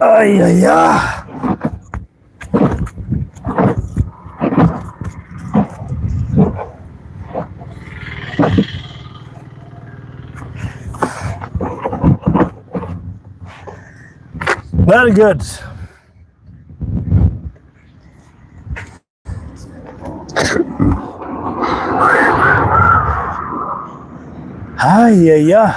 Ay, ay, ay. Very good. Ay, ay, ay.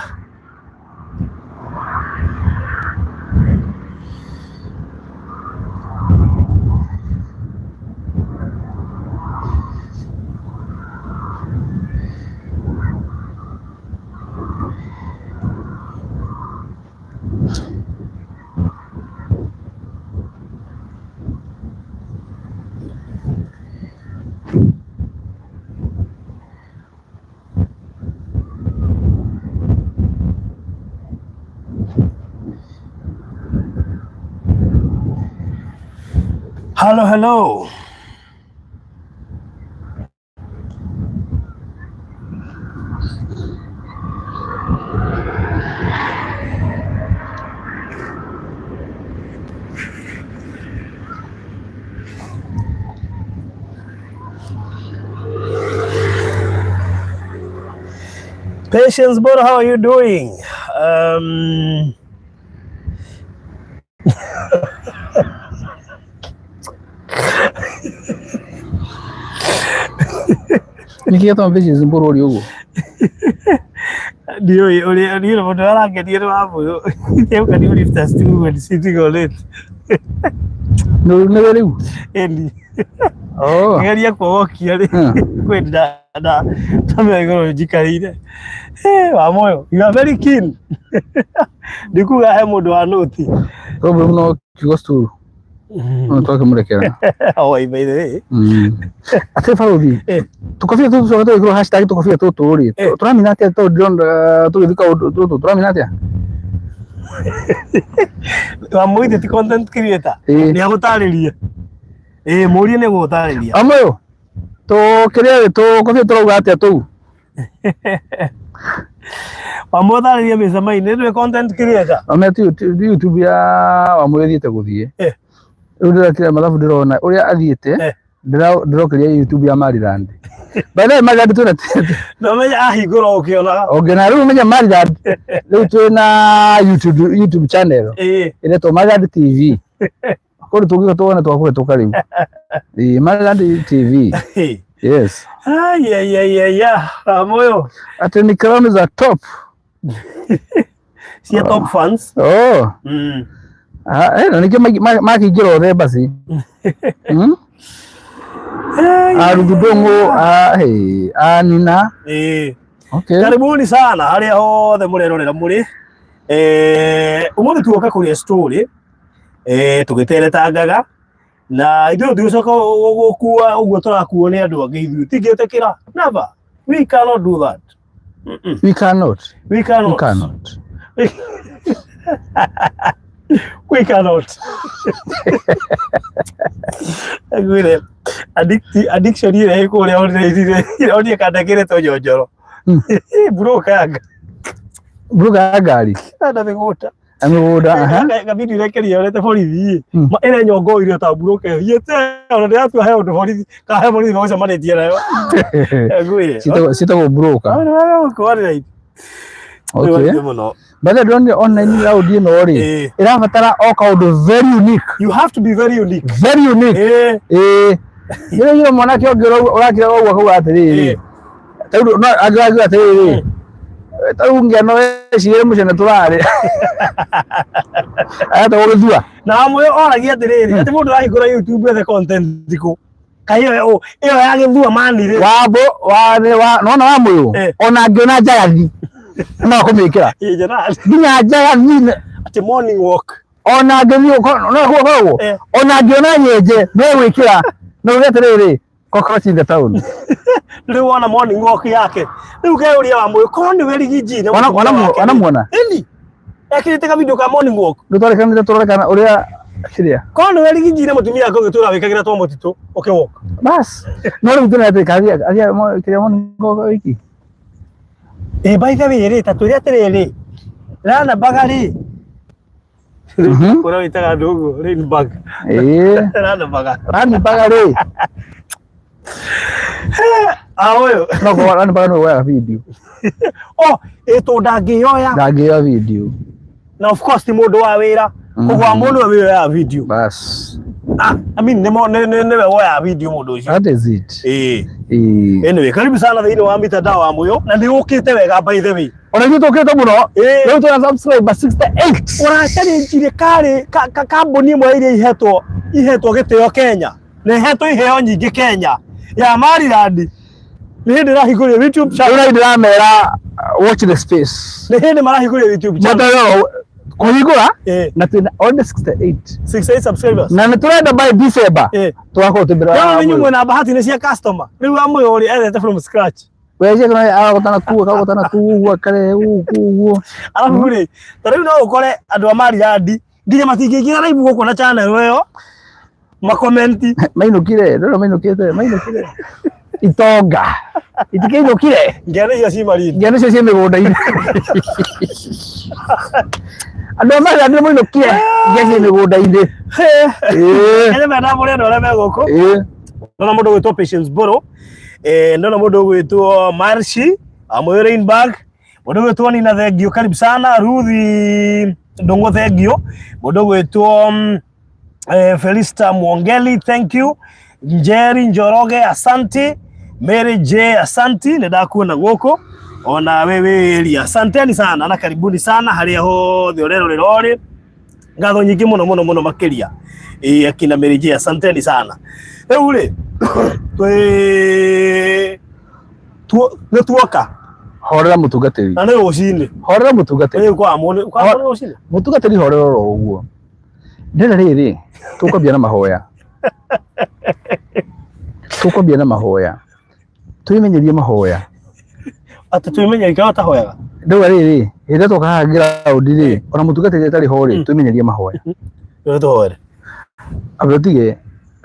Hello, hello. Patience, Bora, how are you doing? Nĩkĩ gĩatũma Patience Mbũrũ ũrie ũguo? Ndiũĩ ũrĩa niĩ mũndũ arangenia nĩ Wambũyũ. How can you lift a stool when sitting on it? Nĩwe rĩu? Ĩni. Oh. Ngeria kuogokia rĩ. Kwĩ na na na igũrũ njikarĩire. Eh, Wamũyũ, you are very keen. Ndikuga he mũndũ wa nũti. Problem no kiugo stool. No twakĩmũrekera. Oh, by the way. Atĩ barothi. Tũkobia tũtũ tũcoka tũgĩkĩrwo hashtag tũkobia tũtũ rĩ. Tũramina atĩa tondũ ndĩrona tũgĩthiĩ kaũndũ tũtũ tũramina atĩa? Wamũithe ti content creator. Nĩ agũtarĩria. Ĩĩ mũrie nĩ agũtarĩria. Amũyũ. Tũkĩrĩa rĩ tũkobia tũrauga atĩa tũu? Wamũtarĩria mĩcemainĩ nĩwe content creator. Ame ti YouTube ya Wamũyũ ĩthiĩte gũthiĩ. Rĩu ndĩrekĩra mathabu ndĩrona ũrĩa athiĩte ndĩrokeria YouTube ya Maryland. By the way Maryland twĩna No menya ahingũra ũkĩonaga. Ũngĩona rĩu menya Maryland rĩu twĩna YouTube channel ĩretwo Maryland TV. Kũndũ tũngĩũka tuone twakũhetũka rĩu. Ĩĩ Maryland TV. Yes. Ai ai ai ai Wamũyũ. Atĩ nĩ crown za top. Cia top fans. Oh. Ah, na nĩkĩo makĩingĩra othe basi. A Ruthu Ndũng'ũ, a hey, a Nina. Ĩĩ. Okay. Karibuni sana harĩa hothe mũrerorera mũrĩ. Ũmũthĩ tuoka kũrĩa story tũgĩteretangaga na ithuĩ tũgĩcoka gũkua ũguo tũrakuo nĩ andũ angĩ ithuĩ tingĩtĩkĩra. Never. We cannot do that. We cannot. We cannot. We cannot. We cannot. Ngwire addiction ĩrĩa ĩ kũrĩa online kandekĩre tũnjonjoro. Broker ya Broker ya ngari. Na mĩgũnda. Na mĩgũnda, aha. Gabidi rekeria orete borithi. Ĩrĩa nyongo irio ta broker ĩthiĩte ona ndĩratua he ũndũ borithi kana he borithi magũcemanĩtie nayo. Ngwire. Ciĩtagwo broker. Okay. Mũno. By the way, ndĩronire online round ĩno rĩ, ĩrabatara o kaũndũ very unique. You have to be very unique. Very unique. Ĩĩ. Nĩ mwanake ũngĩ ũrakira ũguo akauga atĩrĩrĩ. Tarĩu no angĩ akiuga atĩrĩrĩ. Tarĩu ngĩano ecirĩre mũcene tũrarĩ. Ayata gũgĩthua. Na amwe oragia atĩrĩrĩ, atĩ mũndũ arahingũra YouTube ethe content kũ? Kaĩ ĩyo ĩyo ya gĩthua mani rĩ. Wambo wa wa nona wa mũyũ ona angĩona njagathi no akũmĩkĩra. Nginya njagathi atĩ morning walk. Ona angĩthiĩ no gũkoragwo ona angĩona nyenje no gwĩkĩra no uge atĩrĩrĩ cockroach in the town. Rĩu wona morning walk yake. Rĩu keuria wa mũyũ korwo nĩwe rigiji na Wana muona. Ĩni. Ekĩrĩte ka video ka morning walk. Rĩu twarekanire tũrorekana ũrĩa Kĩrĩa? Korwo nĩwe rigijire mũtumia waku ũgĩtũra wĩkagĩra twa mũtitũ ũkĩwoka. Bas. No rĩu tũna atĩ kathia athia kĩrĩa morning wiki. Ĩ by the way rĩ, ta twĩre atĩrĩrĩ, Rana Baga rĩ, ũrĩa wĩtaga andũ ũguo, Rainbag. Ĩĩ. Rana Baga. Rani Baga rĩ. Ah, ũyũ. No kwa Rani Baga nĩwe woyaga video. Oh, ĩ tondũ ndangĩyoya. Ndangĩoya video. Na of course ti mũndũ wa wĩra. Koguo wa mũndũ we wĩyoyaga video. Bas. Ah, I mean nĩ nĩwe woyaga video mũndũ ũcio. That is it. Ĩĩ. Ĩĩ. Anyway, karibu sana thĩinĩ wa mitandao wa Mũyũ na nĩ ũkĩte wega by the way. Ona ithuĩ tũkĩte mũno. Ĩĩ. Rĩu twĩna subscriber 68. Ũracarinjire karĩ kambuni ĩmwe iria ihetwo gĩtĩo Kenya na ihetwo iheo nyingĩ Kenya ya Maryland nĩ hĩndĩ ĩrahingũrire YouTube channel. Rĩu ndĩramera watch the space. Nĩ hĩndĩ marahingũrire YouTube channel. Mataro kũhingũra Ĩĩ. na twĩna only 68. 68 subscribers. Na nĩ tũrenda by December Ĩĩ. tũgakorwo twĩ mbere Rĩu ya nĩ Mũyũ. mwĩna bahati nĩ cia customer. Rĩu wa Mũyũ rĩ ethete from scratch. Weje kana agagũtana kuu akagũtana kuu ũguo akarehe gũkũ ũguo. Arabu rĩ, ta rĩu no ũkore andũ a Maryland nginya matingĩingĩra live gũkũ na channel ĩyo makomenti. Mainũkire, ndũrona mainũkĩte, mainũkire. Itonga. Itikĩinũkire. Ngene icio ci Malindi. Ngeno icio ciĩ mĩgũnda-inĩ. Andũ a Maryland nĩ mainũkire ngia ciĩ mĩgũnda-inĩ. Ĩĩ. Kenya mena mũrĩ andũ arĩa me gũkũ. Ĩĩ. Ndona mũndũ ũgwĩtwo Patience Mbũrũ. Ndona mũndũ ũgwĩtwo Marshi Amũyũ Rainbag. Mũndũ ũgwĩtwo Nina Thengio, karibu sana. Ruthi Ndũng'ũ Thengio. Mũndũ ũgwĩtwo Felista Mwongeli, thank you. Njeri Njoroge, asanti. Mary J, asanti, nĩ ndakuona gũkũ. Ona we wĩ asanteni sana na karibuni sana harĩa hothe ũrerorera ũrĩ. Ngatho nyingĩ mũno mũno mũno makĩria. Ĩĩ akina Mary J, asanteni sana. Rĩu rĩ, twĩ nĩ tuoka Horera mũtungatĩri. na nĩ rũcinĩ. Horera mũtungatĩri. Rĩu kwa mũndũ kwa mũndũ rũcinĩ. Mũtungatĩri horera oro ũguo. Ndĩrenda rĩrĩ, tũkwambia na mahoya. Tũkwambia na mahoya. Twĩmenyerie mahoya. Atĩ twĩmenyerie kana ũtahoyaga. Ndauga rĩrĩ, hĩndĩ ĩrĩa twoka haha ground rĩ, ona mũtungatĩri atarĩ ho rĩ, twĩmenyerie mahoya. Rĩu tũhoere. Amba ũtige,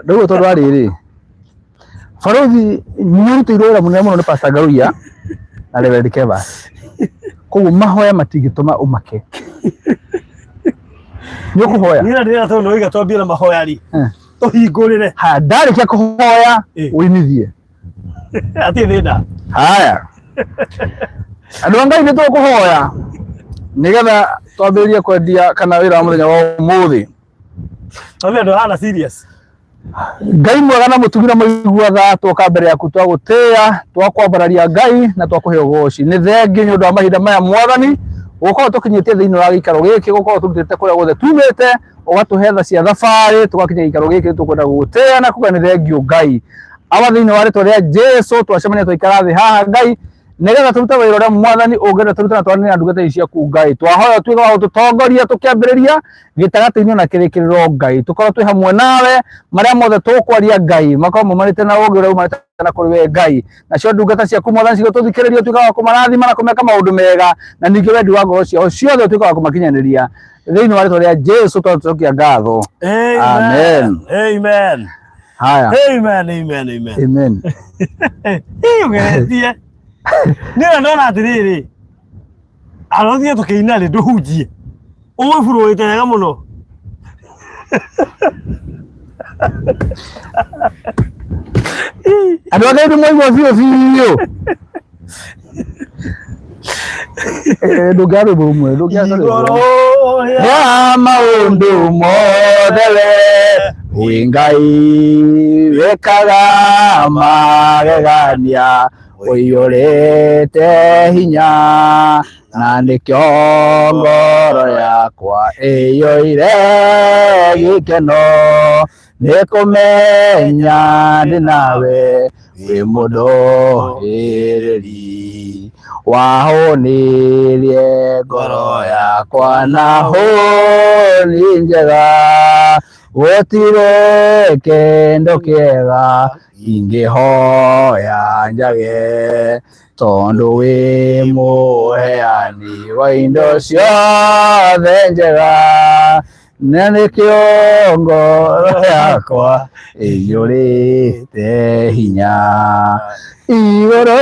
ndauga tondũ wa rĩrĩ, barothi nĩũrutĩirwo wĩra mũnene mũno nĩ Pastor Ngaruiya na Reverend Kevas. Koguo mahoya matingĩtũma ũmake. Nĩ ũkũhoya? Niĩ na ndĩrenda tondũ nĩwauga twambie na mahoya rĩ. Tũhingũrĩre. Haya, ndarĩkia kũhoya ũinithie. Hatirĩ thĩna. Haya. Andũ a Ngai nĩ tũkũhoya nĩgetha twambĩrĩrie kwendia kana wĩra wa mũthenya wa ũmũthĩ. Twambie andũ hana serious. Ngai mwega na mũtugi na mũigua tha twoka mbere yaku twagũtĩĩa twakwambararia Ngai na twakũhe ũgoci. Nĩ thengiũ nĩ ũndũ wa mahinda maya Mwathani gũkorwo tũkinyĩtie thĩinĩ wa gĩikaro gĩkĩ gũkorwo tũrutĩte kũrĩa guothe tumĩte ũgatũhe tha cia thabarĩ tũgakinya gĩikaro gĩkĩ tũkwenda gũgũtĩĩa na kuga nĩ thengiũ Ngai. Awa thĩinĩ wa rĩtwa rĩa Jesu twacemania twaikara thĩ haha Ngai nĩgetha tũrute wĩra ũrĩa Mwathani ũngĩenda tũrute na twaranĩrie na ndungata ici ciaku Ngai. Twahoya ũtuĩke wa gũtũtongoria tũkĩambĩrĩria gĩtagatĩ-inĩ na kĩrĩkĩrĩro Ngai. Tũkorwo twĩ hamwe nawe marĩa mothe tũkwaria Ngai makorwo maumanĩte na ũũgĩ ũrĩa umanĩte na kũrĩ we Ngai. Nacio ndungata ciaku Mwathani cigũtũthikĩrĩria ũtuĩke wa kũmarathima na kũmeka maũndũ mega na ningĩ wendi wa ngoro ciao ciothe ũtuĩke wa kũmakinyanĩria thĩinĩ wa rĩtwa rĩa Jesu twatũcokia ngatho. Amen. Amen. Haya. Amen, amen, amen. Amen. Ĩ ũgeretie. Niĩ ndona atĩrĩrĩ. Arothiĩ tũkĩina rĩ ndũhunjie. Ũgũburũĩte wega mũno. Andũ a Ngai nĩ mwaigua biũ biũ. Ndũngĩaga rwĩmbo rũmwe, ndũngĩaga rwĩmbo Igũrũ rũmwe. rĩa Ya maũndũ mothe we wĩ Ngai wĩkaga magegania ũiyũrĩte hinya na nĩkĩo ngoro yakwa ĩiyũire gĩkeno nĩ kũmenya ndĩ nawe wĩ mũndũhĩrĩri wahũnirie ngoro yakwa na hũni njega gũtirĩ kĩndũ kĩega ingĩhoya njage tondũ wĩ mũheani wa indo ciothe njega. Na nĩkĩo ngoro yakwa ĩiyũrĩte hinya igũrũ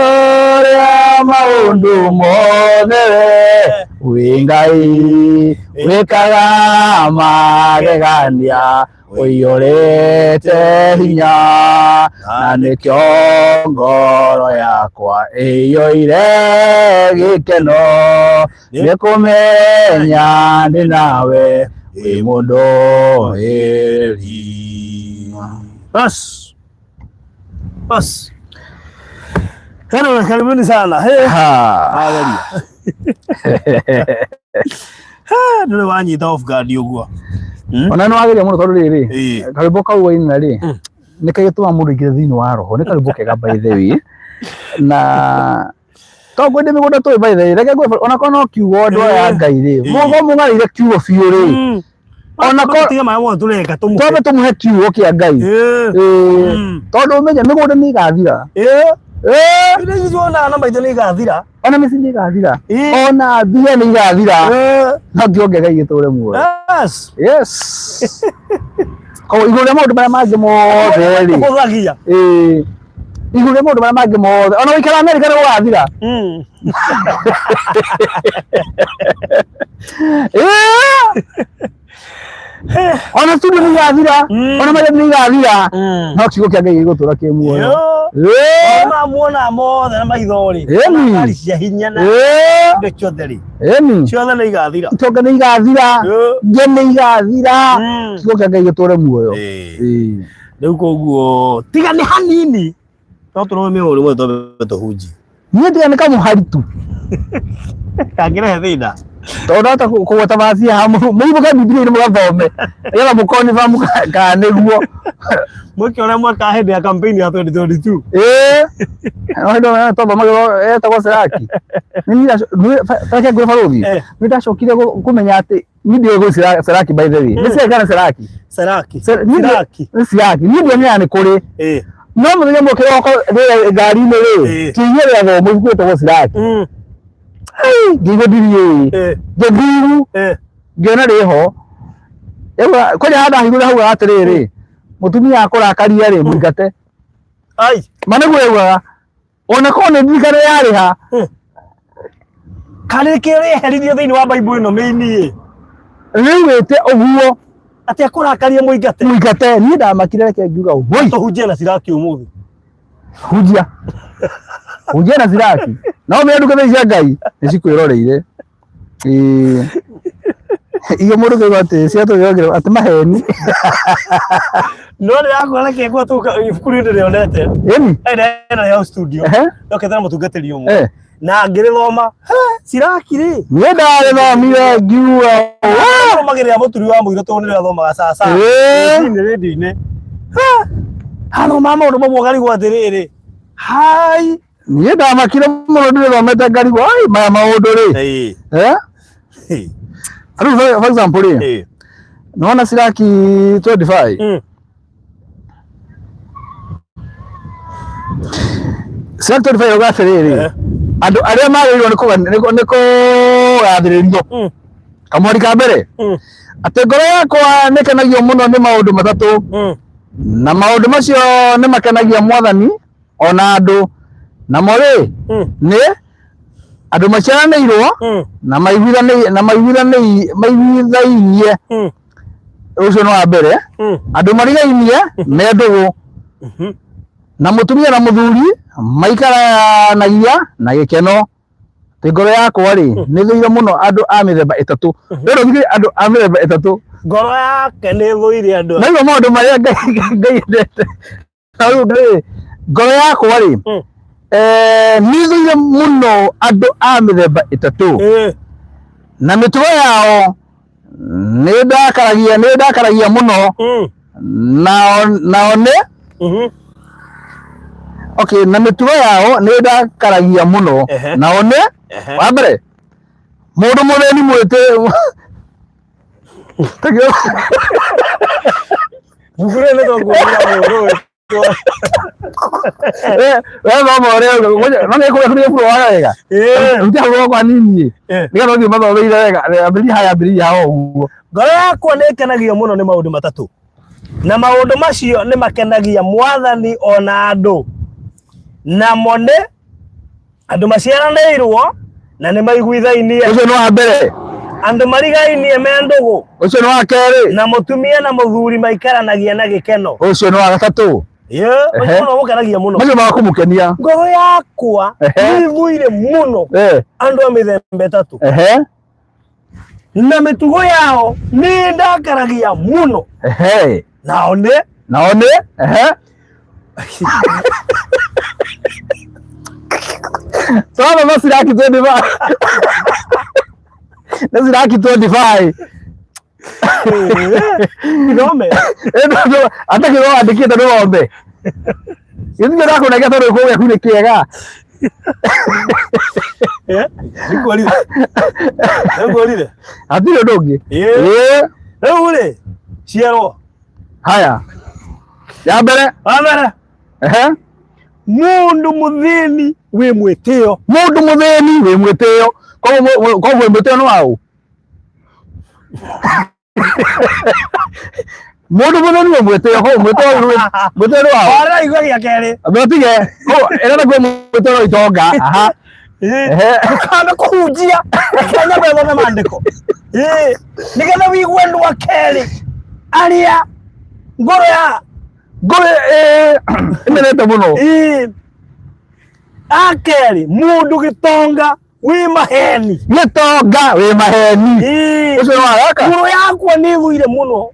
rĩa maũndũ mothe we wĩ Ngai wĩkaga magegania ũiyũrĩte hinya na nĩkĩo ngoro yakwa ĩiyũire gĩkeno nĩ kũmenya ndĩ nawe wĩ mũndũ ĩri. Bas. Bas. Hello, karibuni sana. Hey. Ha. Ageria. Ha, ndũrĩ wanyita off guard ũguo. Ona nĩ wageria mũno tondũ rĩrĩ Ĩĩ. karwĩmbo kau waina rĩ nĩ kagĩtũma mũndũ aingĩre thĩinĩ wa roho nĩ karwĩmbo kega by the way na to ngwende mĩgũnda tũĩ by the way reke ngwĩre onakorwo no kiugo andũ aya a Ngai rĩ Ĩĩ. mũgo mũng'arĩire kiugo biũ rĩ Ona ko- tiga maĩ mothe tũreka tũmũhe. twambe tũmũhe kiugo kĩa Ngai Ĩĩ. Ĩĩ. Tondũ ũmenye mĩgũnda nĩ ĩgathira Ĩĩ. Ĩĩ. Indo ici tuonaga na maitho nĩ igathira. Ona mĩciĩ nĩ ĩgathira Ĩĩ. ona mbia nĩ igathira Ĩĩ. no kiugo kĩa Ngai gĩtũre muoyo. Yes. Yes. Koguo igũrũ rĩa maũndũ marĩa mangĩ mothe rĩ Tũhũthagia. Ĩĩ. Igũrũ rĩa maũndũ marĩa mangĩ mothe ona gũikara Amerika nĩ gũgathira. Ĩĩ. Ona studio nĩ igathira ona marĩa nĩ igathira no kiugo kĩa Ngai gĩgũtũra kĩ muoyo. Yo. Ĩĩ. Ma muona mothe na maitho rĩ. Ĩni. Ngari cia hinya na Ĩĩ. indo ciothe rĩ. Ĩni. Ciothe nĩ igathira. Itonga nĩ igathira Ĩĩ. mbia nĩ igathira kiugo kĩa Ngai gĩtũre muoyo. Ĩĩ. Ĩĩ. Rĩu koguo tiga nĩ hanini no tũrũme mĩhũri mothe twambe tũhunjie. Niĩ tiga nĩ kamũhari tu Kangĩrehe thĩna. Tondũ ndahota kũgweta vaci haha mũibuke Bibilia-inĩ mũgathome nĩgetha mũkonifirm kana nĩguo. Mwĩke ũrĩa mwekaga hĩndĩ ya campaign ya 2022. Ĩĩ. No hĩndĩ ĩyo twathomagĩrwo etagwo Seraki. Reke ngwĩre barũthi Eh. nĩ ndacokire kũmenya atĩ niĩ ndiũĩ gwĩ Seraki by the way. Nĩ Seraki kana Seraki? Seraki. Niĩ Seraki. Nĩ Seraki. Niĩ ndionire nĩ kũrĩ. Ĩĩ. No mũthenya ũmwe kĩroko ndĩ ngari-inĩ rĩ Ĩĩ. kĩigua rĩathomwo ibuku rĩtagwo Seraki. Ngĩigua ndiriũĩ. Ngĩthiru ngĩona rĩho. Kwanja handũ hahingũrire haugaga atĩrĩrĩ mũtumia akũrakaria rĩ mũingate. Ai. Ma nĩguo yaugaga ona korwo nĩ ndirikano yarĩha. Kana nĩkĩo rĩeheririo thĩinĩ wa Bible ĩno mĩini-ĩ. Rĩu wĩte ũguo Atĩ akũrakarie mũingate. Mũingate. Niĩ ndamakire reke ngiuga woi. Tũhunjie na Siraki ũmũthĩ. Hunjia. Hunjia na Siraki. No ũmenye ndungata cia Ngai nĩ cikwĩroreire. Ĩĩ. Iria mũndũ kaigua atĩ ciatũgĩra atĩ maheni. No ndĩrakwĩra reke ngwatũka ibuku rĩu ndĩrĩonete. Ĩni. Ĩna ya studio. Ehe. Ndokete na mũtungatĩri ũmwe. Eh. Na ngĩrĩthoma. Siraki rĩ. Niĩ ndarĩthomire ngiuga Rũmagĩrĩra mũturi wa mũirũ tondũ nĩwe athomaga caca. Ĩĩ. Rũcinĩ rĩndiũ-inĩ. Athoma maũndũ mamwe ũkarigwo atĩrĩrĩ. Hai. Niĩ ndamakire mũno ndĩrĩthomete ngarigwo ai maya maũndũ rĩ. Ĩĩ. Eh? Rĩu for example rĩ Ĩĩ. nĩwona Siraki 25 Siraki 25 yauga atĩrĩrĩ andũ arĩa magĩrĩirwo nĩ kũgathĩrĩrio kamweri ka mbere atĩ ngoro yakwa nĩkenagio mũno nĩ maũndũ matatũ na maũndũ macio nĩ makenagia mwathani ona andũ namo rĩ nĩ andũ maciaranĩirwo na maiguithainie ũcio nĩ wa mbere andũ marigainie me ndũgũ na mũtumia na mũthuri maikaranagia na gĩkeno Atĩ ngoro yakwa rĩ nĩ thũire mũno andũ a mĩthemba ĩtatũ rĩu thikĩrĩria andũ a mĩthemba ĩtatũ Ngoro yake nĩ ĩthũire andũ naigua maũndũ marĩa Ngai endete na rĩu rĩ ngoro yakwa rĩ nĩ thũire mũno andũ a mĩthemba ĩtatũ na mĩtugo yao nĩ ndakaragia mũno nao nĩ okay na mĩtugo yao nĩ ndakaragia mũno nao nĩ wa mbere mũndũ mũthĩni mwĩtĩ Ibuku rĩrĩ nĩ tũkuonera mũndũ ũyũ. We thoma ũrĩa no nĩ kũrĩa kũrĩa bũrũ waga wega. Ruta hau kwa nini. Nĩgetha ũthiĩ mathomeire wega. Ambĩrĩria haya, ambĩrĩria haha ũguo. Ngoro yakwa nĩ ĩkenagio mũno nĩ maũndũ matatũ, na maũndũ macio nĩ makenagia Mwathani ona andũ, namo nĩ andũ maciaranĩirwo na nĩ maiguithainie, Ũcio nĩ wa mbere. Andũ marigainie me ndũgũ, Ũcio nĩ wa kerĩ. Na mũtumia na mũthuri maikaranagia na gĩkeno. Ũcio nĩ wa gatatũ. Ye, ũcio mũno ũkenagia mũno. Macio ma kũmũkenia. Ngoro yakwa nĩ ĩthũire mũno andũ a mĩthemba ĩtatũ, na mĩtugo yao nĩ ndakaragia mũno. Nao nĩ Nao nĩ ehe. Tũrathoma Siraki 25. Nĩ Siraki 25. Ithome. Ata kĩrĩa wandĩkĩte ndũthome. Gĩthimi ndakũnengera tondũ gĩkũyũ gĩaku nĩ kĩega. Nĩngũrire. Nĩngũrire. Hatirĩ ũndũ ũngĩ. Ĩĩ. Rĩu rĩ, ciarwo. Haya. Ya mbere. Wa mbere. Ehe. Mũndũ mũthĩni wĩ mwĩtĩo. Mũndũ mũthĩni wĩ mwĩtĩo. Koguo mwĩtĩo nĩ waũ? Mũndũ mũthĩni wĩ mwĩtĩo, koguo mwĩtĩo nĩ waũ? Ora igua gĩa kerĩ. Ndũtige. Koguo ĩrĩa naguo mwĩtĩo no itonga. Aha. Ehe. Ndũkana kũhunjia. Reke nyambe thome maandĩko. Ĩĩ. Nĩgetha wĩigue andũ a kerĩ arĩa ngoro ya Ngoro ĩmenete mũno. Ĩĩ. A kerĩ mũndũ gĩtonga wĩ maheni. Gĩtonga wĩ maheni. Ĩĩ. Ũcio nĩ waraka? Ngoro yakwa nĩ ĩthũire mũno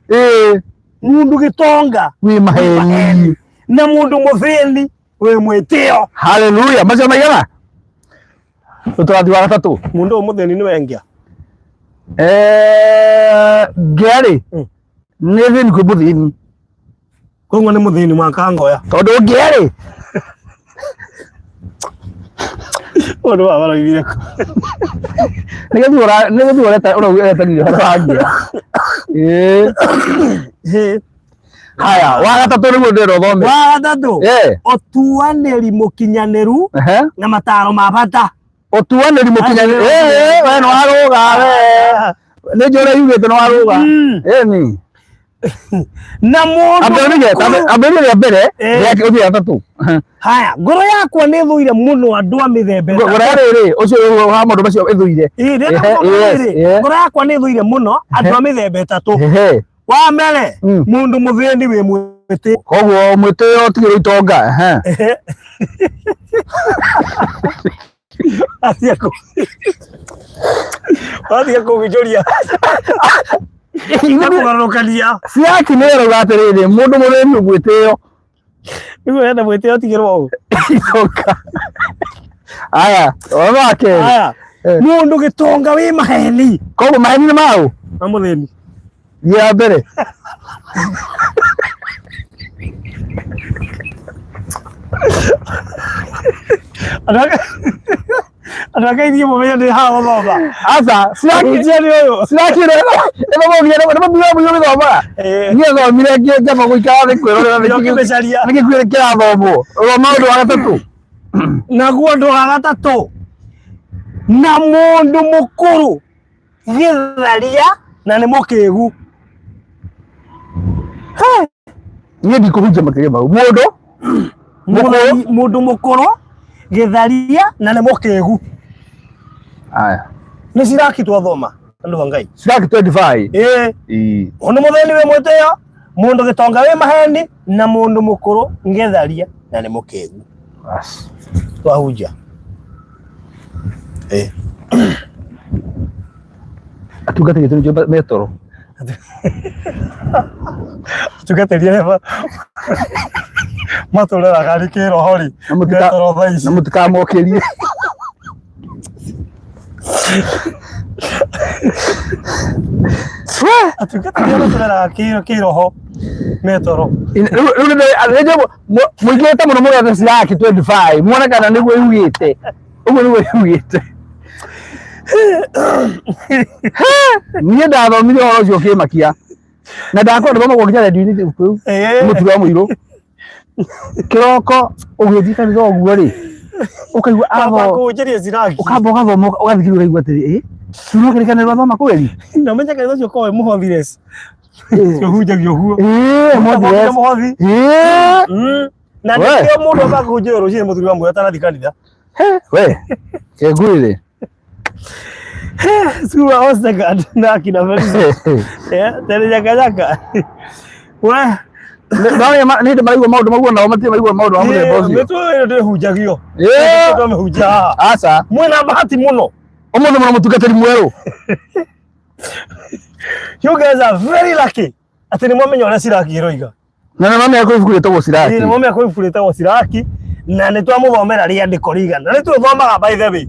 mũndũ gĩtonga wĩ maheni na mũndũ mũthĩni wĩ mwĩtĩo. Haleluya. Macio maigana? Tũrathiĩ wa gatatũ. Mũndũ ũyũ mũthĩni nĩwe ngĩa. Ngĩa rĩ, nĩ thĩni kwĩ mũthĩni. Koguo nĩ mũthĩni wa kangoya. Tondũ ngĩa rĩ, Ũndũ wa baraithire kũ. Nĩ gũthiĩ ũreta ũretanire ũhoro wa ngĩa. Ĩĩ. Haya, wa gatatũ nĩguo ndĩrenda ũthome. Wa gatatũ. Ũtuanĩri mũkinyanĩru na mataro ma bata. Ũtuanĩri mũkinyanĩru. Ĩĩ, we nĩ warũga we. Nĩ njũĩ ũrĩa yugĩte nĩ warũga. Ĩni. Na mũndũ Ambĩrĩria mũkũrũ. Ambĩrĩria rĩa mbere, rĩa ũthiĩ gatatũ. Haya, ngoro yakwa nĩ ĩthũire mũno andũ a mĩthemba ĩtatũ. Ngoro rĩrĩ, ũcio wa maũndũ macio ĩthũire. Ĩĩ, ndĩrenda gũthoma rĩrĩ. Ngoro yakwa nĩ ĩthũire mũno andũ a mĩthemba ĩtatũ. Wa mbere, mũndũ mũthĩni wĩ mwĩtĩo. Koguo mwĩtĩo tigĩrwo itonga. Athiĩ kũ wathiĩ kũgĩcũria kũgarũrũkania. Ciaki nĩ ĩrauga atĩrĩrĩ, mũndũ mũthĩni mwĩtĩo. Nĩguo enda mwĩtĩo tigĩrwo ũũ. Itonga. Aya, ũhoro wa kerĩ. Aya, mũndũ gĩtonga wĩ maheni. Koguo maheni nĩ maũ? Ma mũthĩni. Ya mbere. Andũ ake ithuĩ mũmenye ndĩ haha gũthoma. Aca, ciaki Hunjia nĩ ũyũ. Ciaki nĩ ĩthomagio nĩ mũthia mũthia gũthomaga. Niĩ thomire ngĩamba gũikara thĩ kwĩrorera Nĩ ũkĩmĩcaria. nĩkĩ kĩrathomwo. Thoma ũndũ wa gatatũ. Naguo ũndũ wa gatatũ, na mũndũ mũkũrũ gĩtharia na nĩ mũkĩgu. Niĩ ndikũhunjia makĩria mau. Mũndũ mũkũrũ, mũndũ mũkũrũ gĩtharia na nĩ mũkĩgu. Aya. Nĩ Siraki twathoma andũ a Ngai. Siraki 25. Ĩĩ. Ĩĩ. Mũndũ mũthĩni wĩ mwĩtĩo, mũndũ gĩtonga wĩ maheni na mũndũ mũkũrũ ngĩtharia na nĩ mũkĩgu. Bas. Twahunjia. Ĩĩ. Atungatĩri aitũ nĩkĩo me toro. Atungatĩri arĩa matũreraga rĩ kĩroho rĩ Na me toro thaa ici. Na mũtikamokĩrie. Atungatĩri arĩa matũreraga kĩroho me toro. Rĩu mũingĩrĩte mũno mũgethe Siraki 25 muone kana nĩguo yugĩte. Ũguo nĩguo yugĩte. Niĩ ndathomire ũhoro ũcio ũkĩmakia. Na ndakorwo ndĩthomagwo nginya redio-inĩ kĩu mũtigo wa mũirũ. Kĩroko ũgĩthiĩ kanitha ũguo rĩ, ũkaigua Kamba atho kũhunjĩria Siraki. Ũkamba ũgathoma, ũgathikĩrĩria, ũkaigua atĩrĩ, ĩ no kĩrĩkanĩro athoma kweli. Na ũmenye kanitha ũcio ũkoragwo wĩ mũhothires. Ũhunjagio ũguo. Ĩ mũhothi. Mũhothi. Ĩ. Na We. nĩkĩo mũndũ ambaga kũhunjĩrio rũcinĩ mũthuri wa muoyo atanathiĩ kanitha. We kengurire. Sua Ostegaard na akina Felix. Tere jaka jaka. We. Nĩ hĩndĩ maraigua maũndũ maguo, nao matirĩ maigua maũndũ ma mũthemba ũcio. Mĩtwe ĩyo ndĩhunjagio. Ĩ. Twamĩhunjia haha. Aca. Mwĩna bahati mũno. Ũmũthĩ mũno mũtungatĩri mwerũ. You guys are very lucky. Atĩ nĩ mwamenya ũrĩa Siraki ĩroiga. Na nĩ mamenya kwĩ ibuku rĩtagwo Siraki. Nĩ mwamenya kwĩ ibuku rĩtagwo Siraki na nĩ twamũthomera rĩandĩko rĩigana. Na nĩ twĩthomaga, by the way.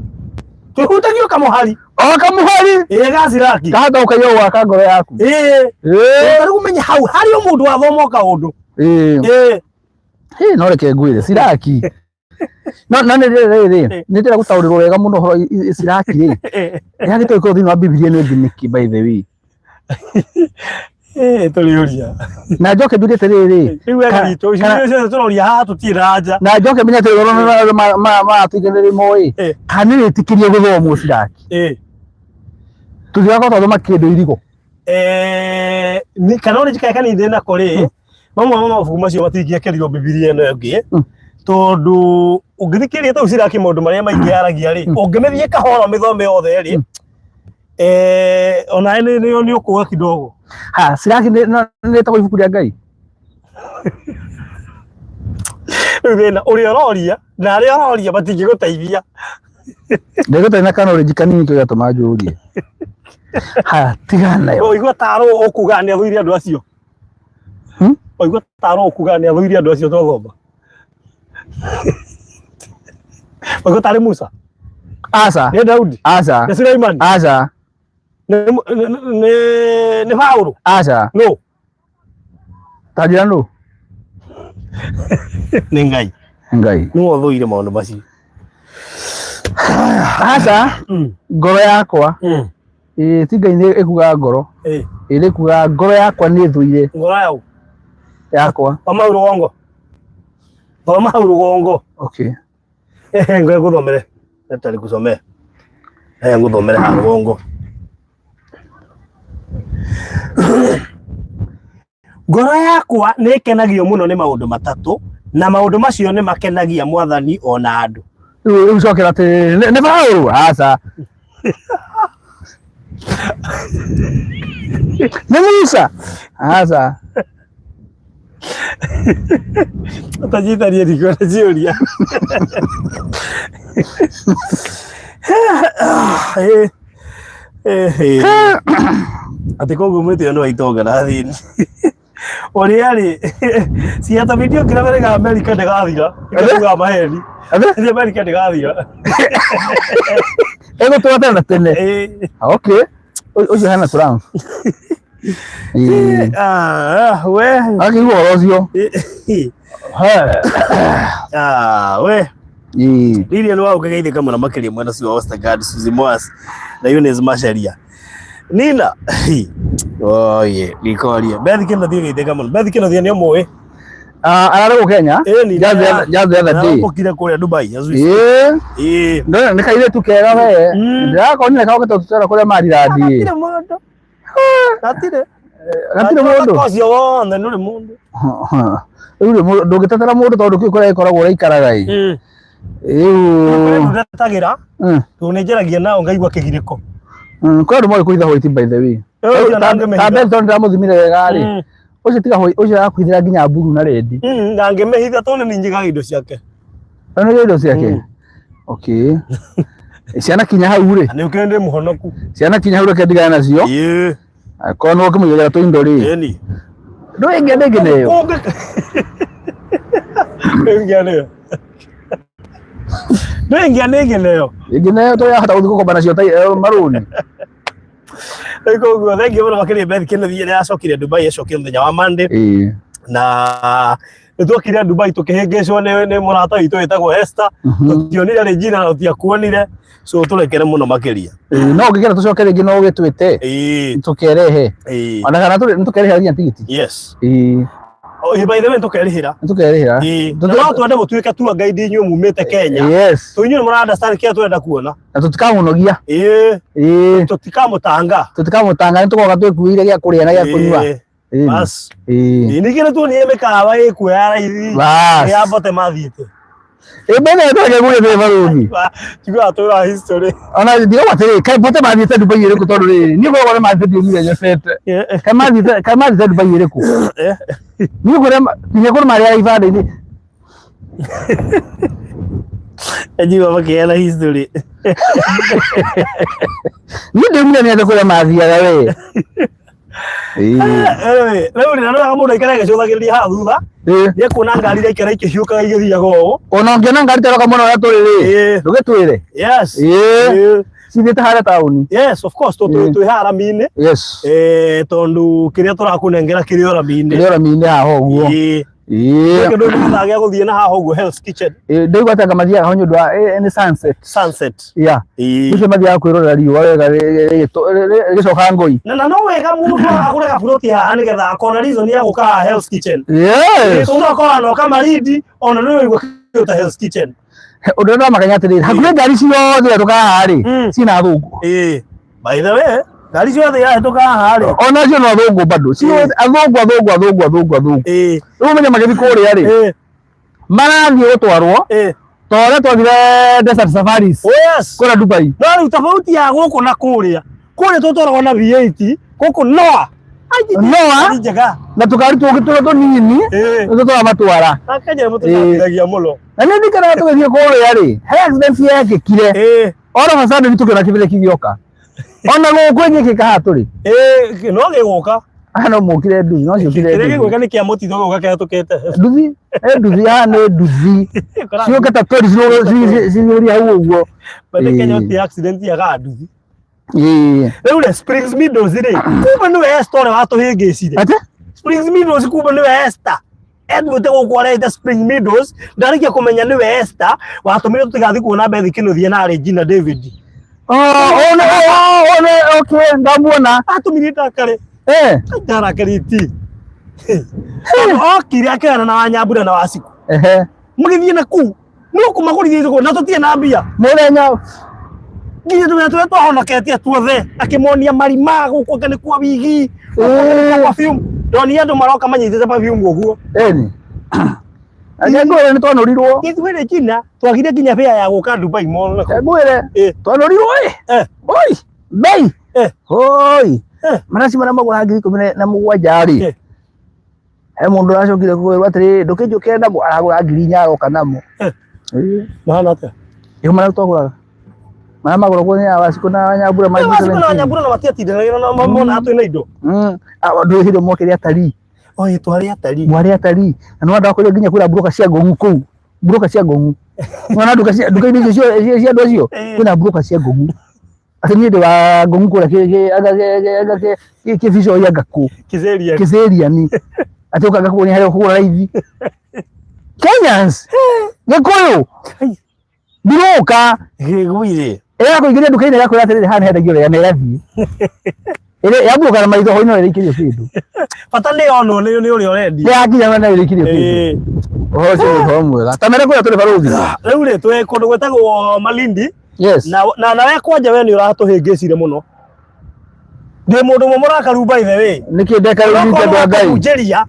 Twĩhutagio kamũhari. O kamũhari. Ĩĩ, ga Siraki. Kahota gũkaiya gwaka ngoro yaku. Ĩĩ. Ĩ. Rĩu ũmenye hau harĩ o mũndũ wathoma o kaũndũ. Ĩ. Ĩĩ. Hĩ, no reke ngwĩre Siraki no no nĩ rĩrĩ rĩ nĩ ndĩra gũtaũrĩrwo wega mũno ũhoro Siraki rĩ yagĩte gũkorwo thĩinĩ wa Bibilia ĩno ĩngĩ nĩkĩ, by the way? Ĩĩ, tũrĩũria. Na njoke njuge atĩrĩrĩ, Rĩu wega witũ, ciũria ciothe tũroria haha tũtirĩ na anja. Na njoke menye atĩ ũrĩa maratuikanĩrĩ moĩ kana nĩ wĩtĩkĩrie gũthomwo Siraki, tũtirakorwo twathoma kĩndũ irigo. Kana ũrĩ njikae kanitha nako rĩ, mamwe ma mabuku macio matingĩekĩrirwo Bibilia ĩno ĩngĩ, tondũ ũngĩthikĩrĩria tau Siraki maũndũ marĩa maingĩ yaragia rĩ, ũngĩmĩthiĩ kahora mĩthome yothe rĩ, onawe nĩ ũkũga kidogo. Ha, Siraki nĩ ĩtagwo ibuku rĩa Ngai? Rĩu thĩna ũrĩa ũroria na arĩa ũroria matingĩgũteithia. Ndĩgũtarĩ na knowledge kanini kĩo gĩatũma njũrie. Ha, tigana nayo. Ũigua tarũ ũkuga nĩ athũire andũ acio. Ũigua tarũ ũkuga nĩ athũire andũ acio twathoma. Ũigua tarĩ Musa? Aca. Nĩ Daudi? Aca. Nĩ Suleimani? Aca. Nĩ Paulo? Aca. No. Ta njĩra nũ? Nĩ Ngai. Ngai. Nĩwe ũthũire maũndũ macio. Aca. Ngoro yakwa, ĩĩ, ti Ngai nĩ ĩkugaga ngoro. Ĩrĩ ĩkugaga ngoro yakwa nĩ ĩthũire. Ngoro yau? Yakwa. Thoma hau rũgongo. Thoma hau rũgongo. Okay. Ngoja ngũthomere. Leta nikusomee. Ngũthomere haha rũgongo. Ngoro yakwa nĩ ĩkenagio mũno nĩ maũndũ matatũ, na maũndũ macio nĩ makenagia Mwathani o na andũ. Rĩu cokera atĩ nĩ Paũlũ? Aca. Nĩ Musa? Aca. Ũtanyitanie ndikuona ciũria. Atĩ koguo mwĩtĩo nĩ wa itonga na athĩni. Ũrĩa rĩ, ciata video kĩraberega Amerika ndĩgathira, ĩkauga maheni. Ĩthiĩ Amerika ndĩgathira. Ĩgũtũra tene na tene. Okay. Ũcio hena Trump. Ĩĩ. Ah, we. Akĩigua ũhoro ũcio. Ah, we. Ĩĩ. Lilian wa ũkĩgeithĩka mũno makĩria mwena ũcio wa Ostergaard, Suzy Moas na Eunice Macharia. Nina. Oye, nikoria. Beth Kĩnuthia geithĩka mũno. Beth Kĩnuthia nĩ ũmũĩ? Ah, ararĩ gũkũ Kenya. Ĩni. Just the other day. Ũkire kũrĩa Dubai. Ĩĩ. Ĩĩ. Ndona nĩ kairĩtu kega we. Ndĩrakonire kaũkĩte tũtwara kũrĩa Maryland. Gatirĩ mũndũ. Gatirĩ. Gatirĩ mũndũ. Ũcio wothe ndũrĩ mũndũ. Rĩu rĩ, ndũngĩtetera mũndũ tondũ kĩu kũrĩa ĩkoragwo ũrĩa ĩikaraga ĩ. Kũrĩ Rĩu ndetatagĩra tondũ nĩ njaragia nao ngaigua kĩgirĩko. Kwĩ andũ moĩ kũhitha white, by the way. Ũcio Ta ndangĩmĩhitha. Beth tondũ ndĩramũthimire wega rĩ. Ũcio tiga white, ũcio arakwĩhithĩra nginya mburu na red. Ndangĩmĩhitha tondũ nĩ njigaga indo ciake. Nĩ indo ciake. Okay. Ciana kinya hau rĩ. Na nĩ ũkĩrĩ ndĩ mũhonoku. Ciana kinya hau reke ndigane nacio. Ĩĩ. Korwo nĩ ũkĩmũigagĩra tũindo rĩ. Ĩni. Ndũĩngĩa ndĩngĩ nĩyo. Ndũĩngĩa nĩyo. Ndũĩngĩa nĩngĩ nĩyo. Ĩngĩ nayo to yahota gũthiĩ gũkomba nacio ta marũni. Rĩu koguo thengiũ mũno makĩria Beth Kĩnuthia nĩ acokire Dubai, acokire mũthenya wa Monday. Na nĩ twokire Dubai tũkĩhĩngĩcwo nĩ mũrata witũ wĩtagwo Esther. Tũtionire Regina na tũtiakuonire, so tũrekere mũno makĩria. Ĩĩ, no ũngĩkenda tũcoke rĩngĩ no ũgĩtwĩte. Ĩĩ. Tũkerehe. Ĩĩ. Ona kana nĩ tũkerehe nginya tigiti. Yes. Ĩĩ. Oh, by the way tũkerĩhĩra. Nĩtũkerĩhĩra. Ĩĩ. Na no twende mũtuĩke tour guide inyuĩ mumĩte Kenya. Yes. To inyuĩ nĩ understand kĩrĩa tũrenda kuona. Na tũtikamũnogia. Ĩĩ. Ĩĩ. Tũtikamũtanga. Tũtikamũtanga, nĩtũgoka twĩkuĩire gĩa kũrĩa na gĩa kũnyua. Ĩĩ. Ĩĩ. Bas. Ĩĩ. Ĩĩ, ningĩ nĩtuonire mĩkawa ĩkuo ya raithi. Bas. Ya bote mathiĩte. Ĩ mbere tũreke gũgĩthiĩ thĩ barũthi. Tiguaga tũra history. Ona ndirauga atĩrĩ, kaĩ bote mathiĩte Dubai ĩrĩkũ tondũ rĩrĩ, niĩ ngoragwo nĩ mathiĩte ndiumire nyebete. Kaĩ mathiĩte Dubai ĩrĩkũ? Niĩ kũrĩa nginya kũrĩa marĩaga ibanda-inĩ. Njigua makĩheana history. Niĩ ndiumire nyende kũrĩa mathiaga we. Ĩĩ. Anyway, rĩu rĩ, na nĩ wega mũndũ aikare agĩcũthagĩrĩria haha thutha. Ĩĩ. Nĩ ekuona ngari iria ikara ikĩhiũkaga igĩthiaga ũũ. Ona ũngĩona ngari ta ĩroka mwena ũrĩa tũrĩ rĩ, Ĩĩ. ndũgĩtwĩre. Yes. Ĩĩ. Ĩĩ. Cithiĩte harĩa taũni. Yes, of course, tondũ Ĩĩ. twĩ haha rami-inĩ. Yes. Eh, tondũ kĩrĩa tũrakũnengera kĩrĩ o rami-inĩ. Kĩrĩ o rami-inĩ haha ũguo. Ĩĩ. Ĩĩ. Kĩndũ gĩthaa gĩa gũthiĩ na haha ũguo Hell's Kitchen. Ĩĩ, ndaigua atĩ anga mathiaga ho nĩ ũndũ wa nĩ sunset. Sunset. Yeah. Ĩĩ. Ũcio mathiaga kwĩrorera riũa wega rĩgĩcoka ngũi. Na no wega mũndũ agũre gaburoti haha nĩgetha akona reason ya gũka haha Hell's Kitchen. Yes. Tondũ akorwo anoka Malindi ona nĩ ũigua kĩndũ ta Hell's Kitchen. Ũndũ ũrĩa ndĩramakania atĩrĩrĩ, hakuhĩ ngari ciothe irahĩtũka haha rĩ, Mm. ciĩna athũngũ. Ĩĩ. By the way, ngari ciothe irahĩtũka haha rĩ. Ona cio no athũngũ bado. Ciothe athũngũ athũngũ athũngũ athũngũ athũngũ. Ĩĩ. Rĩu ũmenye magĩthiĩ kũrĩa rĩ, Ĩĩ. marathiĩ gũtwarwo Ĩĩ. ta ũrĩa twathire Desert Safaris Oh yes. kũrĩa Dubai. No rĩu tofauti ya gũkũ na kũrĩa. Kũrĩa tũtwaragwo na V8, gũkũ Noah. Noah? Nĩ njega. Na tũkari tũngĩ tũrĩa tũnini Ĩĩ. nĩtwo tũramatwara. Akenya nĩ mũtũcambithagia mũno. Na nĩ ndirikanaga tũgĩthiĩ kũrĩa rĩ, he accident yekĩkire. Ĩĩ. All of a sudden tũkĩona kĩbĩrĩki gĩoka. Ona gũkũ ĩngĩkĩka haha tũrĩ. Ĩĩ, no gĩgũka. Haha no mũkire nduthi, no ciũkire Kĩrĩa nduthi. gĩgũka nĩ kĩa mũtitũ gĩgũka kĩhetũkĩte. Nduthi, nduthi haha nĩ nduthi. Ciũke ta tweri ciyũria hau ũguo. Bado Kenya Ĩĩ. gũtirĩ accident yagaga nduthi. Ĩĩ. Rĩu rĩ, Springs Meadows rĩ, kumbe nĩwe Esther ũrĩa watũhĩngĩcire. Atĩ? Springs Meadows kumbe nĩwe Esther. Edward gũkũ arehete Spring Meadows, ndarĩkia kũmenya nĩwe Esther watũmire tũtigathiĩ kuona Beth Kĩnuthia na Regina David. Oh, oh, oh, oh, okay, ndamuona. Atũmire ndakare. Eh. Ndarakarĩtie. Okire akĩgana na Wanyambura na Waciku. Ehe. Mũgĩthiĩ na kũu. No kũmagũrithia indo na tũtirĩ na mbia. Mũthenya Nginya tũmenya tũrĩa twahonoketie tuothe akĩmonia marima gũkũ anga nĩ kwa wigi. Gũkũ anga nĩ kwa perfume. Ndonire andũ maroka manyitĩte perfume ũguo. Eni. Reke ngwĩre nĩ twanorirwo. Ithuĩ Regina twagire nginya fare ya gũka Dubai Mall. Reke ngwĩre Eh. twanorirwo ĩ. Eh. Oi, bei. Eh. Oi. Eh. Maraci marĩa magũraga 17,000 rĩ. Eh. He mũndũ ũracokire kwĩrwo atĩrĩrĩ ndũkĩnjũkĩre namo aragũra 4,000 aroka namo. Eh. Ĩĩ. Mahana atĩa? Nĩho marĩa twagũraga. Marĩa magũragwo nĩ Wacikũ na Wanyambura ma Wacikũ na Wanyambura na matiatindanagĩra na mona twĩna indo. Andũ hĩndĩ mokĩre atarii. Oi, twarĩ atarii. Mwarĩ atarii. Na nĩ wanda kũrĩa nginya kwĩna mburoka cia ngũng'u kũu. Mburoka cia ngũng'u. Nĩwona nduka cia nduka-inĩ icio cia andũ acio kwĩna mburoka cia ngũng'u. Atĩ niĩ ndĩ wa ngũng'u kũrĩa anga kĩbicoi anga kũ. Kĩcĩria. Kĩcĩriani. Atĩ ũkanga kũu nĩ harĩa ũkũgũra raithi. Kenyans. Gĩkũyũ. Mburoka. Gĩgũire. Ĩrakũingĩria nduka-inĩ ĩgakwĩra atĩrĩrĩ haha nĩ hendagio wega na ĩgathiĩ. Ĩrĩ yambũkaga na maitho hwainĩ no ĩrĩkĩrio kĩndũ. Bata nĩ yonwo nĩ nĩ ũrĩa ũrendia. Nĩ yakinya na ĩrĩkĩrio kĩndũ. Ũhoro ũcio nĩ ũhoro mwega. Ta mere kũrĩa tũrĩ barũthi. Rĩu rĩ twĩ kũndũ gwĩtagwo Malindi. Yes. Na nawe kwanja we nĩ ũratũhĩngĩcire mũno. Ndĩ mũndũ ũmwe mũrakaru by the way. Nĩkĩ ndeka rĩu nyite andũ a Ngai? Kũhunjĩria.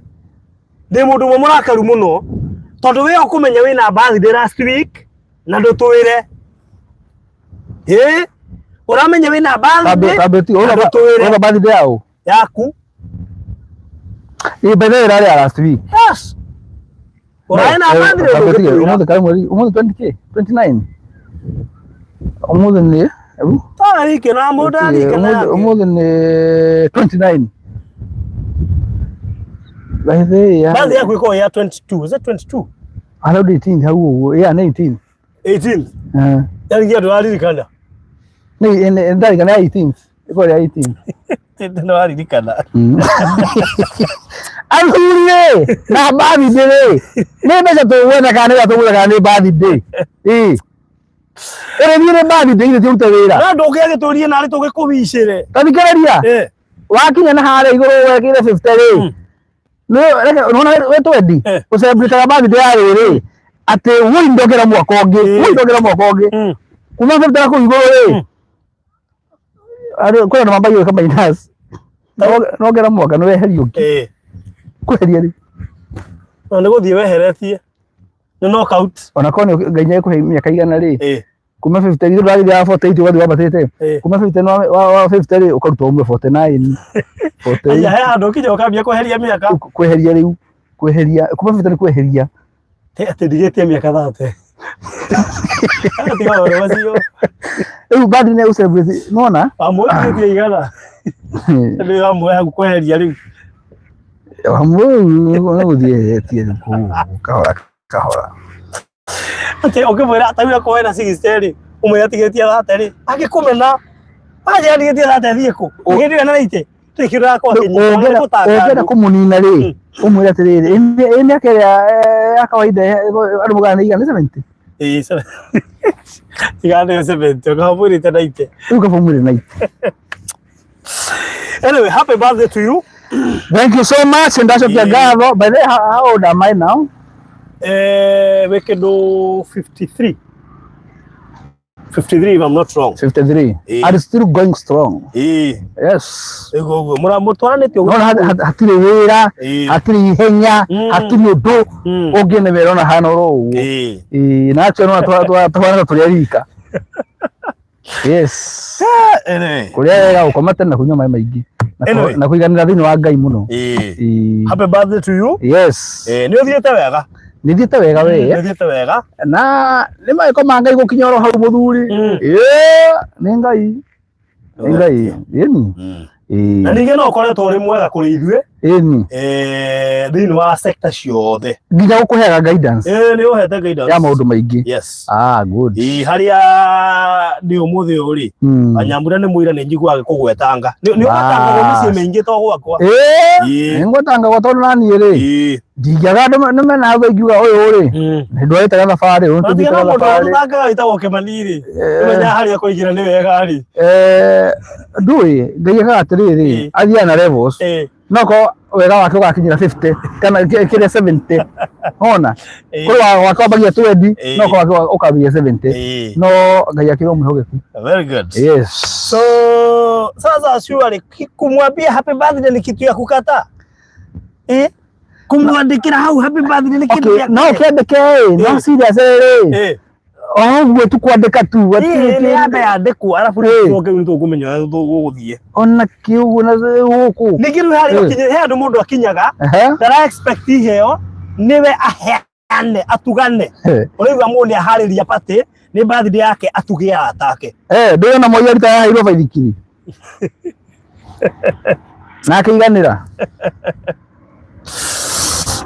Ndĩ mũndũ ũmwe mũrakaru mũno. Tondũ we ũkũmenya wĩna birthday last week na ndũtwĩre. Ĩ ũramenya wĩna birthday na ndũtwĩre. Ũrauga birthday yaũ? Yaku. Ĩ by the way ĩrarĩ ya last week. Yes. Ũrarĩ na birthday na ndũtwĩra. Ũmũthĩ karĩ mweri ũmũthĩ 20 kĩ? 29. Ũmũthĩ nĩ ebu? Tarĩki na mũndũ ararikana yake. Ũmũthĩ nĩ 29. By the way, ya. Birthday yaku ĩkoragwo ya 22. Is it 22? Around 18 hau ũguo. Yeah, 19. 18. Eh. Yaani andũ aririkana. Nĩ ndarikana ya 18. Ĩkorwo ya 18. Nĩ waririkana. Athuri rĩ na birthday rĩ nĩ mbeca tũgwetha kana nĩ tũgwetha kana nĩ birthday. Ĩĩ. Ĩrĩ nĩ birthday ithe tũrute wĩra. No ndũngĩagĩtũrie narĩ tũgĩkũwicĩre. Ta thikĩrĩria. Eh. Wakinya na harĩa igũrũ wekĩre 50 rĩ. Nona we twendi gũcelebrate birthday ya rĩrĩ atĩ woi ndongera mwaka ũngĩ, woi ndongera mwaka ũngĩ kuma 50 na kũu igũrũ rĩ, kwĩ andũ mambagia gwĩka minus. Nongera mwaka nĩ weheria ũngĩ kweheria rĩ. No nĩ gũthiĩ weheretie nĩ knockout. Ona korwo nĩ Ngai nĩekũhe mĩaka igana rĩ, kuma 50 githĩ ndũragĩthiaga 48 ũgathiĩ wambatĩte, kuma 50 wa 50 rĩ, ũkaruta ũmwe 49, 48. Aya, he handũ ũkinya ũkambia kweheria mĩaka. Kweheria rĩu, kweheria kuma 50 nĩ kweheria. Atĩ ndigĩtie mĩaka 30. Tiga ũhoro ũcio. Rĩu birthday nĩ ũcelebrate nona. Wamwe ndigĩtie igana. Nĩ wamwe hau kweheria rĩu. Wamwe nĩ gũthiĩ eheretie rĩu kũu kahora kahora. Atĩ ũngĩmwĩra ta rĩu akorwo ena 60 rĩ, ũmwĩre atigĩtie 30 rĩ, angĩkũmena. Anjĩra ndigĩtie 30 thiĩ kũ? Hĩndĩ ĩyo ena 90. Tũrĩ kĩndũ arakorwo akĩnyita. Ũngĩenda ũngĩenda kũmũnina rĩ, ũmwĩre atĩrĩrĩ, ĩ mĩaka ĩrĩa ya kawaida andũ maugaga nĩ igana, nĩ 70. Ĩĩ, igana nĩyo 70, ũkamwĩrĩte 90. Rĩu kaba ũmwĩre 90. Anyway, happy birthday to you. Thank you so much. Ndacokia ngatho. By the way, how old am I now? Wĩ kĩndũ 53. 53 if I'm not wrong. 53. And still going strong. Yes. Ĩguo ũguo. Mũratwaranĩte ũguo. Nona hatirĩ wĩra, hatirĩ ihenya, hatirĩ ũndũ ũngĩnemera ona hana oro ũguo. Ĩĩ, na actually nona tũhana ta tũrĩ a rika. Yes. Anyway. Kũrĩa wega, gũkoma tene na kũnyua maĩ maingĩ. Anyway. Na kũiganĩra thĩinĩ wa Ngai mũno. Ĩĩ. Happy birthday to you. Yes. Nĩ ũthiĩte wega. Nĩ thiĩte wega we. Nĩ ũthiĩte wega. Na nĩ magĩko ma Ngai gũkinya oro hau mũthuri. Ĩĩ, nĩ Ngai. Nĩ Ngai. Ĩni. Ĩĩ. Na ningĩ no ũkoretwo ũrĩ mwega kũrĩ ithuĩ Ĩni. Thĩinĩ wa sector ciothe. Nginya gũkũheaga guidance Nĩ ũhete guidance ya maũndũ maingĩ. Yes. Ah, good. Ĩĩ, harĩa ndĩ ũmũthĩ ũyũ rĩ, Anyambura nĩ mũira nĩ njiguaga gĩkũgwetanga. Nĩ ũgwetangagwo mĩciĩ mĩingĩ to gwakwa. Ĩĩ, nĩ ngwetangagwo tondũ naniĩ rĩ, ndingĩaga andũ nĩ mena hau ingiuga ũyũ rĩ, nĩ ndwarĩte gathabarĩ, ũyũ Tiga nĩtũthiĩte na mũndũ gathabarĩ. ũthangaga wĩtagwo Kĩmani rĩ, ũmenya harĩa kũingĩra nĩ wega rĩ. Ndũĩ, Ngai ekaga atĩrĩrĩ, athiaga na levels. No ko wega wake ũgakinyĩra 50 kana kĩrĩa 70. Ona kũrĩ wake wambagia 20, no ko wake ũkambagia 70. No Ngai akĩrĩ o mwĩhokeku. Very good. Yes. So sasa surely kumwambia happy birthday ni kitu ya kukataa. Kumwandikira hau happy birthday ni kitu ya No ũkĩandĩke ĩ, no serious rĩ. O ũguo tu kwandĩka tu Ĩĩ, nĩ yambe yandĩkwo arabu rĩu tũcoke rĩu nĩtũkũmenya ũrĩa tũgũthiĩ. Ona kĩũguo na gũkũ. Ningĩ rĩu harĩa ũkinye he handũ mũndũ akinyaga ndara expect iheo, nĩwe aheane atugane. Ũraigua mũndũ nĩ aharĩria party nĩ birthday yake atuge arata ake. Ndĩrona Moi arita yaheirwo baithikiri na akĩiganĩra.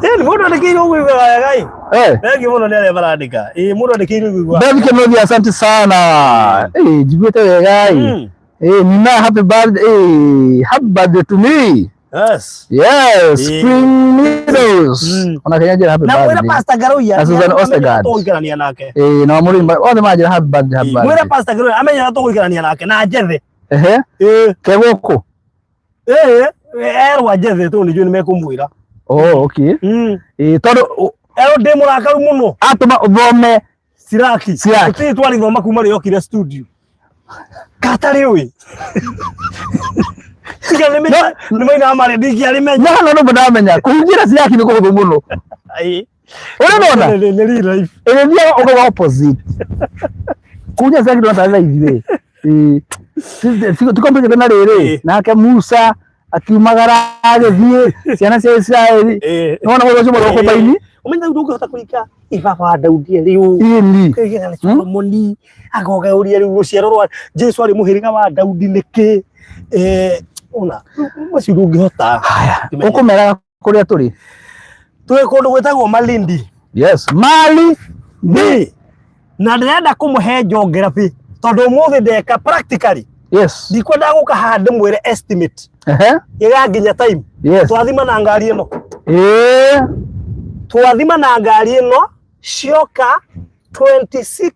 Ĩĩ, mũndũ andĩkĩirwo ũguo aiguaga wega ĩ. Thengiũ mũno nĩ arĩa marandĩka. Ĩĩ, mũndũ andĩkĩirwo ũguo aiguaga. David Kenothi, asante sana. Njiguĩte wega ĩ. Nina happy birthday, happy birthday to me. Yes. Yes, Spring Meadows. Ona Kenya njĩra happy Na mwĩra birthday. Pastor Ngaruiya Na Susan nĩ Ostergaard. tũgũikarania nake. Na Mũrĩmi othe manjĩra happy birthday, happy Mwĩra birthday. Pastor Ngaruiya amenye ũrĩa tũgũikarania nake na njethe. Ehe. Ke gũkũ. Ĩĩ, erwo njethe tondũ nĩnjũĩ nĩmekũmwĩra. Oh, okay. Tondũ Erwo ndĩ mũrakaru mũno. Atũma ũthome Siraki. Siraki. Tũtirĩ twarithoma kuma rĩrĩa okire studio. Katarĩ ũĩ. Tiga nĩ nĩ maina marĩa ndingĩarĩmenya. No no no ndamenya kũhunjĩra Siraki nĩ kũhũthũ mũno. Ũrĩa ndona? Nĩ real life. Ĩrĩthiaga ũkauga opposite. Kũhunjia Siraki ndona tarĩ raithi we. Ĩĩ. Ti complicated na rĩrĩ. Nake Musa akiumagara agĩthiĩ ciana cia Isiraeli. Nĩwona mũndũ ũcio mũrĩ ũkũta-inĩ? Ũmenye rĩu ndũngĩhota kũringa ibaba wa Daudi rĩu. Ĩni. Kĩgĩra nĩ Solomoni agoka ũria rĩu rũciaro rwa Jesu arĩ mũhĩrĩga wa Daudi nĩkĩ? Ona macio ndũngĩhota. Haya, ũkũmeraga kũrĩa tũrĩ? Twĩ kũndũ gwĩtagwo Malindi. Yes, Mali Ndi. Na ndĩrenda kũmũhe geography tondũ ũmũthĩ ndeka practically. Yes. Ndikwenda gũka haha ndĩmwĩre estimate. Ĩgakinya time. Yes. Twathima na ngari ĩno. Twathima na ngari ĩno cioka 26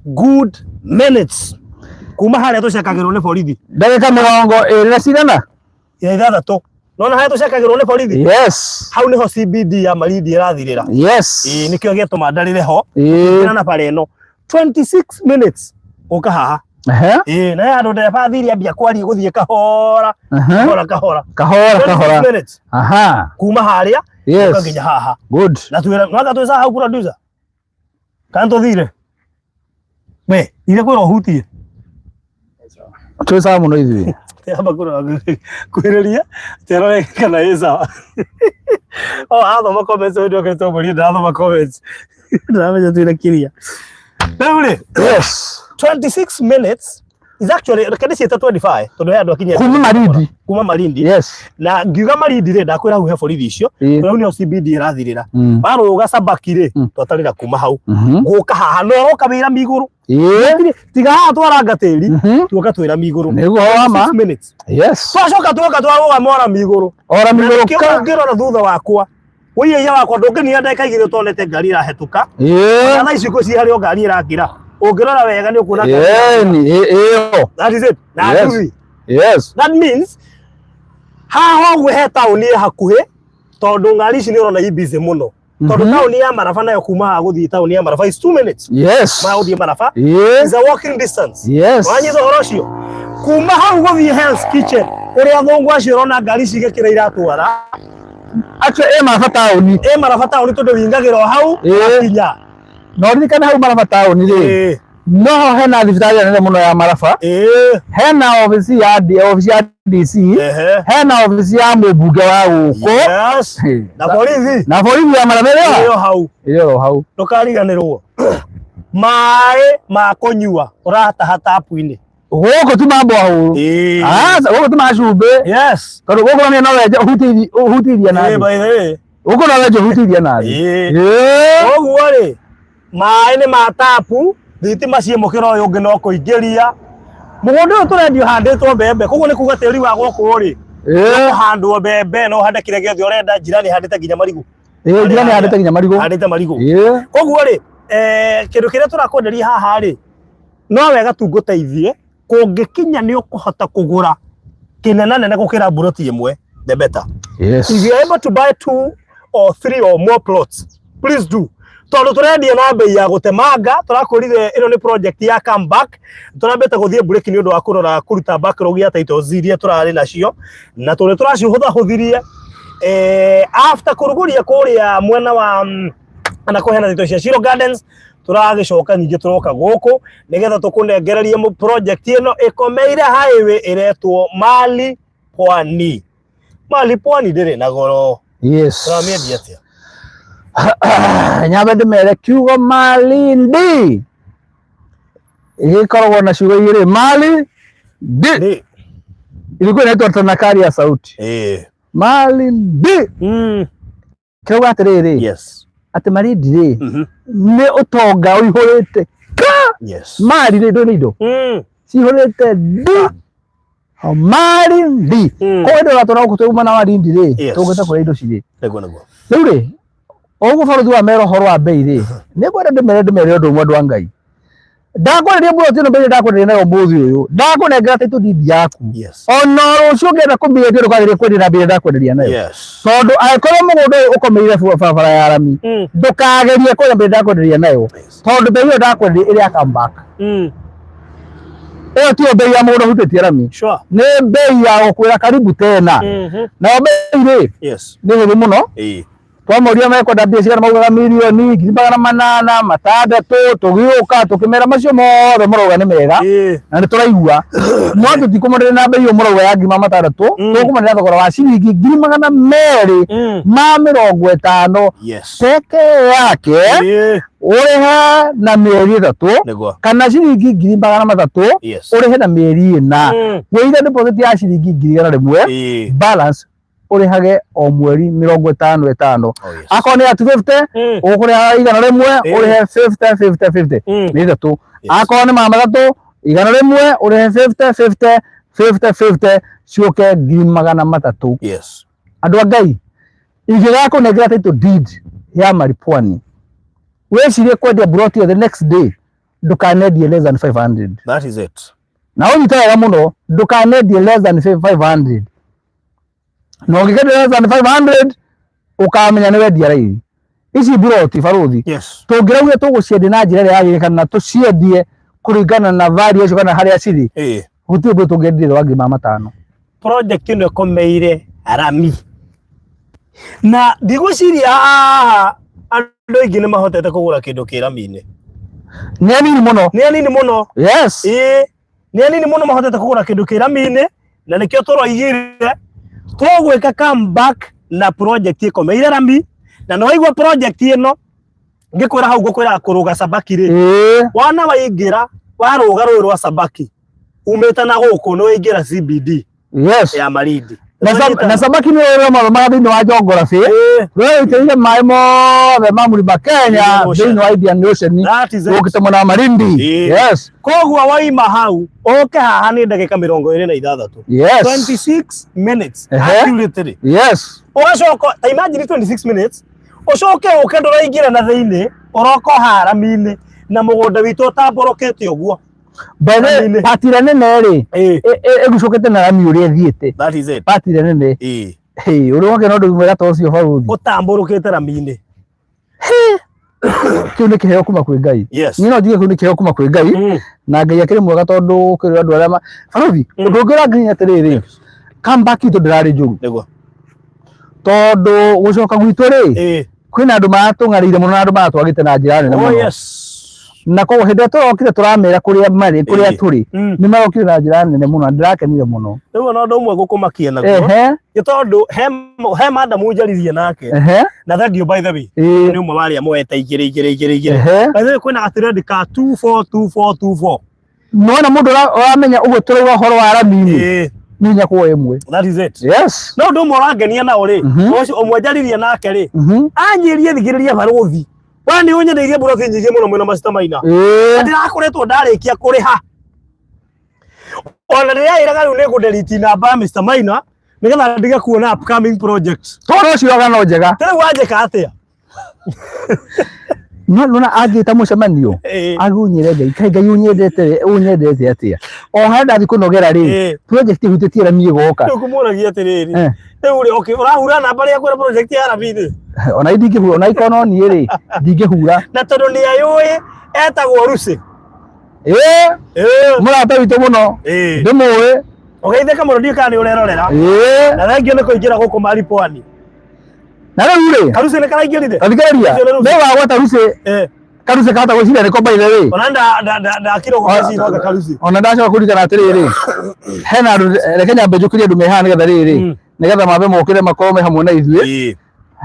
good minutes kuma harĩa tũcekagĩrwo nĩ borithi. Ndagĩka 26 na? Ya 6. Nona harĩa tũcekagĩrwo nĩ borithi. Yes. Hau nĩho CBD ya Malindi ĩrathirĩra. Yes. Ĩĩ nĩkĩo gĩatũma ndarĩre ho. Ĩĩ. Na bara ĩno 26 minutes gũka haha. Ehe. Ĩĩ na andũ ndereba thiri ambia kwaria gũthiĩ kahora Aha. kahora kahora. Kahora 26 kahora. minutes Aha. kuma harĩa gũka nginya Yes. haha. Good. Na twĩra nwanga twĩ sawa hau producer. Kana tũthire? We, ire kwĩra ũhutie. Twĩ sawa mũno ithuĩ. Amba kũrora kwĩrĩria terore kana ĩ sawa. O athoma comments ũyũ ndokĩte ũmũrie ndathoma comments. Ndamenya twĩna kĩria. Rĩu rĩ, Yes. 26 minutes is actually reke ndĩciĩte 25 tondũ he andũ akinyia Kuma Malindi. kuma Malindi. Yes. Na ngiuga Malindi rĩ ndakwĩra hau he borithi icio. Ĩĩ. Tondũ hau nĩho CBD ĩrathirĩra. Warũga Sabaki rĩ twatarĩra kuma hau. Gũka haha no ũroka wĩra migũrũ. Ĩĩ. Tiga haha twaranga tĩri tuoka twĩra migũrũ. Nĩguo wama. 26 minutes. Yes. Twacoka tuoka twarũga mora migũrũ. Ora migũrũ Kĩo ka. ũngĩrora thutha wakwa wĩiya wakwa ndũngĩnia ndagĩka igĩrĩ ũtonete ngari ĩrahetũka. Ĩĩ. Na thaa ici ngwĩciria harĩ o ngari ĩrakĩra. Ũngĩrora wega nĩ ũkuona ngari Ĩĩ ĩrakĩra. ni ĩyo. That is it. Na Yes. nduthi. Yes. That means haha ũguo he taũni ĩ hakuhĩ tondũ ngari ici nĩ ũrona i busy mũno. Tondũ taũni ya Maraba nayo kuma haha gũthiĩ taũni ya Maraba is 2 minutes. Yes. Ma gũthiĩ Maraba Ĩĩ. is a walking distance. Yes. Wanyita ũhoro ũcio? Kuma hau gũthiĩ Hell's Kitchen ũrĩa athũngũ acio ũrona ngari ici igĩkĩra iratwara Actually ĩ Maraba taũni. ĩ Maraba taũni tondũ wingagĩra o hau Ĩĩ. wakinya. Na ũririkane hau Maraba taũni rĩ. Ĩĩ. Noho hena thibitarĩ nene mũno ya Maraba. Ĩĩ. Hena obici ya obici ya DC. Ehe. Hena obici ya mũmbunge wa gũkũ. Yes. Na borithi Na borithi ya Maraba ĩrĩ ĩyo hau ĩrĩ oro hau. ndũkariganĩrwo maĩ ma kũnyua ũrataha tapu-inĩ. Gũkũ ti mambo ahũrũ. Ĩĩ. Aca gũkũ ti ma cumbĩ. Yes. Tondũ gũkũ no wenje ũhutĩirie na Ĩĩ, thĩ. by the way. Gũkũ no wenje ũhutĩirie na thĩ. Ĩĩ. Ĩĩ. Koguo rĩ maĩ nĩ ma tapu thitima ciĩ mũkĩra ũyũ ũngĩ no kũingĩria mũgũnda ũyũ tũrendio ũhandĩtwo mbembe koguo nĩ kuga tĩri wa gũkũ rĩ Ĩĩ. ũhandwo mbembe no ũhande kĩrĩa gĩothe ũrenda njirani handĩte nginya marigũ. Ĩĩ njirani handĩte nginya marigũ. Handĩte marigũ. Ĩĩ. Koguo rĩ kĩndũ kĩrĩa tũrakwenderia haha rĩ no wega tu ngũteithie kũngĩkinya nĩ ũkũhota kũgũra kĩnena nene gũkĩra mburoti ĩmwe the better. Yes. If you are able to buy 2 or 3 or more plots, please do. Tondũ tũrendia na bei ya gũtemanga, tũrakũrire ĩno nĩ project ya comeback, tũrambĩte gũthiĩ break nĩ ũndũ wa kũrora kũruta backlog ya titles iria tũrarĩ nacio, na tũrĩ tũracihũthahũthirie after kũrugũria kũrĩa mwena wa na kũheana title cia Shiro Gardens, tũragĩcoka ningĩ tũroka gũkũ nĩgetha tũkũnengererie project ĩno ĩkomeire highway ĩretwo Mali Pwani. Mali Pwani ndĩrĩ na goro. Yes. Tũramĩendia atĩa? Nyambe ndĩmere kiugo Malindi gĩkoragwo na ciugo igĩrĩ mali ndi Nĩ. ilikuwa inaitwa tanakari ya sauti. Ĩĩ. Malindi kĩrauga atĩrĩrĩ Yes. atĩ Malindi rĩ nĩ ũtonga ũihũrĩte ka Yes. mali rĩ ndũĩ nĩ indo cihũrĩte ndi Malindi. Koguo hĩndĩ ĩrĩa ũratwara gũkũ twauma na Malindi rĩ Yes. tũgũte kũrĩa indo cirĩ. Nĩguo nĩguo. Rĩu rĩ ũguo barũthi wa mera ũhoro wa bei rĩ nĩngwenda ndĩmere ndĩmere ũndũ ũmwe andũ a Ngai. Ndakwenderia mburoti ĩno mbei ndakwenderia nayo ũmũthĩ ũyũ ndakũnengera title deed yaku. Yes. Ona rũciũ ũngĩenda kũmĩendia ndũkagerie kwendia na mbei ĩrĩa ndakwenderia nayo. Yes. Tondũ angĩkorwo mũgũnda ũyũ ũkomeire barabara ya rami ndũkagerie kwendia mbei ndakwenderia nayo tondũ mbei ĩyo ndakwenderia ĩrĩ ya comeback. Ĩyo tiyo mbei ya mũgũnda ũhutĩtie rami. Sure. Nĩ mbei ya gũkwĩra karibu tena. Nayo mbei rĩ Yes. nĩ hũthũ mũno. Ĩĩ. Twamoria mekwenda mbia cigana maugaga mirioni 800,000 tũgĩũka tũkĩmera macio mothe marauga nĩ mega Ĩĩ. na nĩ tũraigua no tũtikũmonera na mbei ĩyo mũrauga ya 600,000 tũkũmonera thogora wa ciringi 250,000 Yes. peke yake Ĩĩ. ũrĩhe na mĩeri 3 Nĩguo. kana ciringi 300,000 Yes. ũrĩhe na mĩeri 4 wĩige deposit ya ciringi 100,000 Ĩĩ. balance ũrĩhage o mweri 50 50. Oh, yes. Akorwo nĩ ya 250 ũkũrĩha 100 ũrĩhe 50 50 50 nĩ ithatũ. Yes. Akorwo nĩ 300 100 ũrĩhe 50 50 50 50 ciũke 300,000. Yes. Andũ a Ngai ingĩgakũnengera title deed ya Mali Pwani wĩcirie kwendia mburoti ĩyo the next day ndũkanendie less than 500. That is it. Na ũnyite wega mũno ndũkanendie less than 500. Na ũngĩkendia less than 500 ũkamenya nĩ wendia raithi. Ici mburoti barũthi tũngĩraugire tũgũciendia na njĩra ĩrĩa yagĩrĩire kana tũciendie kũringana na value yacio kana harĩa cirĩ, gũtirĩ ũndũ tũngĩendia thĩ wa 500,000. Project ĩno ĩkomeire rami na ndigwĩciria haha andũ aingĩ nĩ mahotete kũgũra kĩndũ kĩ rami-inĩ. Nĩ anini mũno. Nĩ anini mũno. Ĩĩ, nĩ anini mũno mahotete kũgũra kĩndũ kĩ rami-inĩ, na nĩkĩo tũroigire tũgwĩka comeback na project ĩkomeire rami. Na nĩ waigua project ĩno ngĩkwĩra hau ngũkwĩra kũrũga Sabaki rĩ, wana waingĩra warũga rũĩ rwa Sabaki umĩte na gũkũ nĩ waingĩra CBD ya Malindi. Na Sabaki nĩ rũĩ rũrĩa thĩinĩ wa geography rũrĩa rũitĩrĩire maĩ mothe ma Mlima Kenya thĩinĩ wa Indian Ocean rũkĩte mwena wa Malindi. Koguo waima hau ũke haha nĩ ndagĩka 26. 26 minutes accurately. Ũgacoka ta imagine 26 minutes ũcoke ũke ndũraingĩra na thĩinĩ ũroka harami-inĩ na mũgũnda witũ ũtambũrũkĩte ũguo. Mbere part ĩrĩa nene rĩ ĩgucũkĩte na rami ũrĩa ĩthiĩte. That is it. Part ĩrĩa nene. Ũrĩ wake no ũndũ mwega ta ũcio barũthi. Ũtambũrũkĩte rami-inĩ. Kĩu nĩ kĩheo kuma kwĩ Ngai. Niĩ no njuge kĩu nĩ kĩheo kuma kwĩ Ngai. Na Ngai akĩrĩ mwega tondũ kũrĩ andũ arĩa barũthi ũndũ ũngĩ ũrangenia atĩrĩrĩ, comeback itũ ndĩrarĩ njũru. Nĩguo. Tondũ gũcoka gwitũ rĩ, kwĩna andũ maratũng'arĩire mũno na andũ maratwagĩte na njĩra nene mũno. Na koguo hĩndĩ ĩrĩa tũrokire tũramera kũrĩa marĩ, kũrĩa tũrĩ, nĩ marokire na njĩra nene mũno na ndĩrakenire mũno. Rĩu ona ũndũ ũmwe ngũkũmakia naguo nĩ tondũ he madam njaririe nake na thank you by the way, nĩ ũmwe wa arĩa moete igĩrĩ igĩrĩ igĩrĩ igĩrĩ. By the way, kwĩna gatrend ka 24 24 24. Nona mũndũ ũramenya ũguo tũrauga ũhoro wa rami-inĩ nĩ hinya kuoya ĩmwe. That is it. No ũndũ ũmwe ũrangenia nao rĩ, ũcio ũmwe njaririe nake rĩ, anjĩrie thikĩrĩria barũthi, we nĩ ũnyendeirie mburoti nyingĩ mũno mwĩna Master Maina. Ndĩrakoretwo ndarĩkia kũrĩha, ona ndĩraĩraga rĩu nĩ ngũdelete namba ya Mr Maina nĩgetha ndige kuona upcoming projects. Tondũ ũcio ng'ano njega. Rĩu wanjĩka atĩa? No nona angĩta mũcemanio agunyĩre Ngai, kaĩ Ngai ũnyendete ũnyendete atĩa? O harĩa ndathiĩ kũnogera rĩ, project ĩhutĩtie rami ĩgoka. Rĩu ngũmũragia atĩrĩrĩ, rĩu rĩ, okay, ũrahura namba rĩa kwĩra project ya rami-inĩ? Ona ndingĩhura, ona ikorwo no niĩ rĩ, ndingĩhura. Na tondũ nĩ ayũĩ etagwo Lucy. Mũrata witũ mũno, ndĩmũĩ. Ũgeithĩka mũno, ndiũĩ kana nĩ ũrerorera. Na thengio nĩ kũingĩra gũkũ Mali Pwani. Na rĩu rĩ, Karuci nĩ karaingĩrire. Tathikĩrĩria, nĩ wagwata Rusi, Karuci kahota gwĩciria nĩko by the way. Ona ndakira ũguo meciria wanga Karuci. Ona ndacoka kũririkana atĩrĩrĩ, hena andũ, reke nyambe njũkĩrie andũ me haha nĩgetha rĩrĩ, nĩgetha mambe mokĩre makorwo me hamwe na ithuĩ.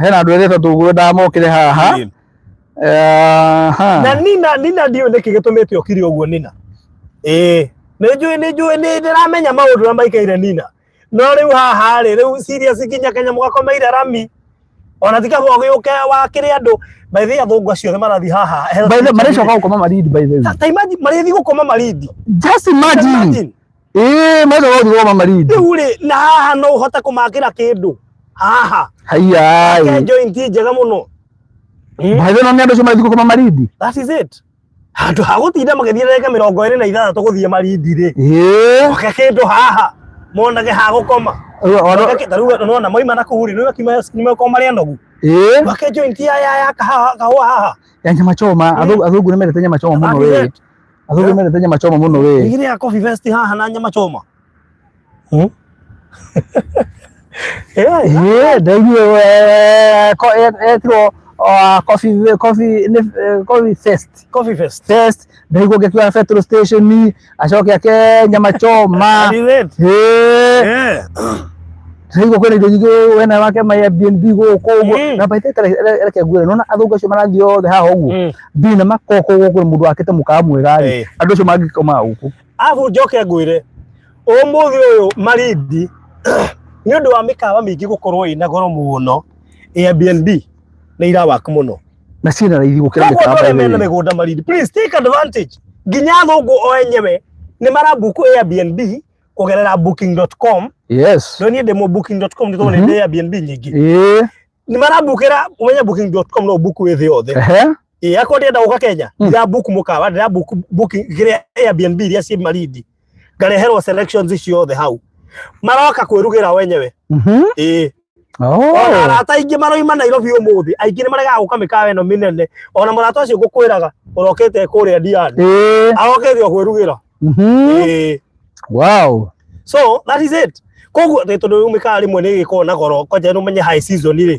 Hena andũ erĩ tondũ ngwendaga mokĩre haha. Na Nina ndiũĩ nĩkĩ gĩtũmĩte ũkire ũguo Nina. Nĩ njũĩ nĩ njũĩ nĩ ndĩramenya maũndũ ũrĩa maikaire Nina. No rĩu haha rĩ, rĩu serious nginya Kenya mũgakomeire rami. Ona ti kaba ũgĩũke wakĩre andũ. By the way, athũngũ acio othe marathiĩ haha. By the marecoka gũkoma Malindi by the way. Ta imagine marĩthiĩ gũkoma Malindi. Just imagine. Marecoka gũthiĩ gũkoma Malindi. Rĩu rĩ, na haha no ũhote kũmakĩra kĩndũ. Haha. Haiya. Ke joint njega mũno. By the way, no nĩ andũ acio marathiĩ gũkoma Malindi. That is it. Handũ ha gũtinda magĩthiĩ ndagĩka 26 gũthiĩ Malindi rĩ, oke kĩndũ haha monage ha gũkoma. Ta rĩu nĩwona moima na kũu rĩ, nĩmakorwo marĩ anogu. Wake joint ya kahũa haha. Ya nyama choma, athũngũ nĩ mendete nyama choma mũno we. Athũngũ nĩ mendete nyama choma mũno we. Nigire ya Coffee Fest haha na nyama choma. Ndaiguire etirwo coffee fest. Coffee Fest. Fest, ndaigua ngĩkiuga petrol station, acoke ake nyama choma. Ndaigua kwĩna indo nyingĩ wena wake ma Airbnb gũkũ ũguo. Na by the way, reke ngwĩre, nĩwona athũngũ acio marathiĩ othe haha ũguo, ndina makoko gũkũ kwĩ mũndũ wakĩte mũkawa mwega rĩ, andũ acio mangĩkoma gũkũ. Arabu njoke ngwĩre, ũmũthĩ ũyũ Malindi nĩ ũndũ wa mĩkawa mĩingĩ gũkorwo ĩna goro mũno, Airbnb nĩ irawak mũno. Na ciĩna raithi gũkĩra Koguo mĩkawa andũ arĩa by the mena way. mĩgũnda Malindi, please take advantage. Nginya athũngũ o enyewe nĩ marabuku Airbnb kũgerera booking.com. No niĩ ndĩ mũ booking.com nĩ tondũ nĩ ndĩ Airbnb nyingĩ. Nĩ marabukĩra, ũmenye booking.com no ũbuku wĩ thĩ yothe. Akorwo ndĩrenda gũka Kenya, ndĩrabook mũkawa, ndĩrabook booking kĩrĩa Airbnb iria ciĩ Malindi. Ngareherwo selections ciothe hau. Maroka kwĩrugĩra wenyewe. Ĩĩ. Ona arata aingĩ maroima Nairobi ũmũthĩ, aingĩ nĩ maregaga gũka mĩkawa ĩno mĩnene. Ona mũrata ũcio ngũkwĩraga ũrokĩte kũrĩa Diani, arokĩte o kwĩrugĩra. Ĩĩ. Wow. So that is it. Koguo tondũ rĩu mĩkawa rĩmwe nĩ ĩgĩkoragwo na goro, kwanja nĩ ũmenye high season rĩ,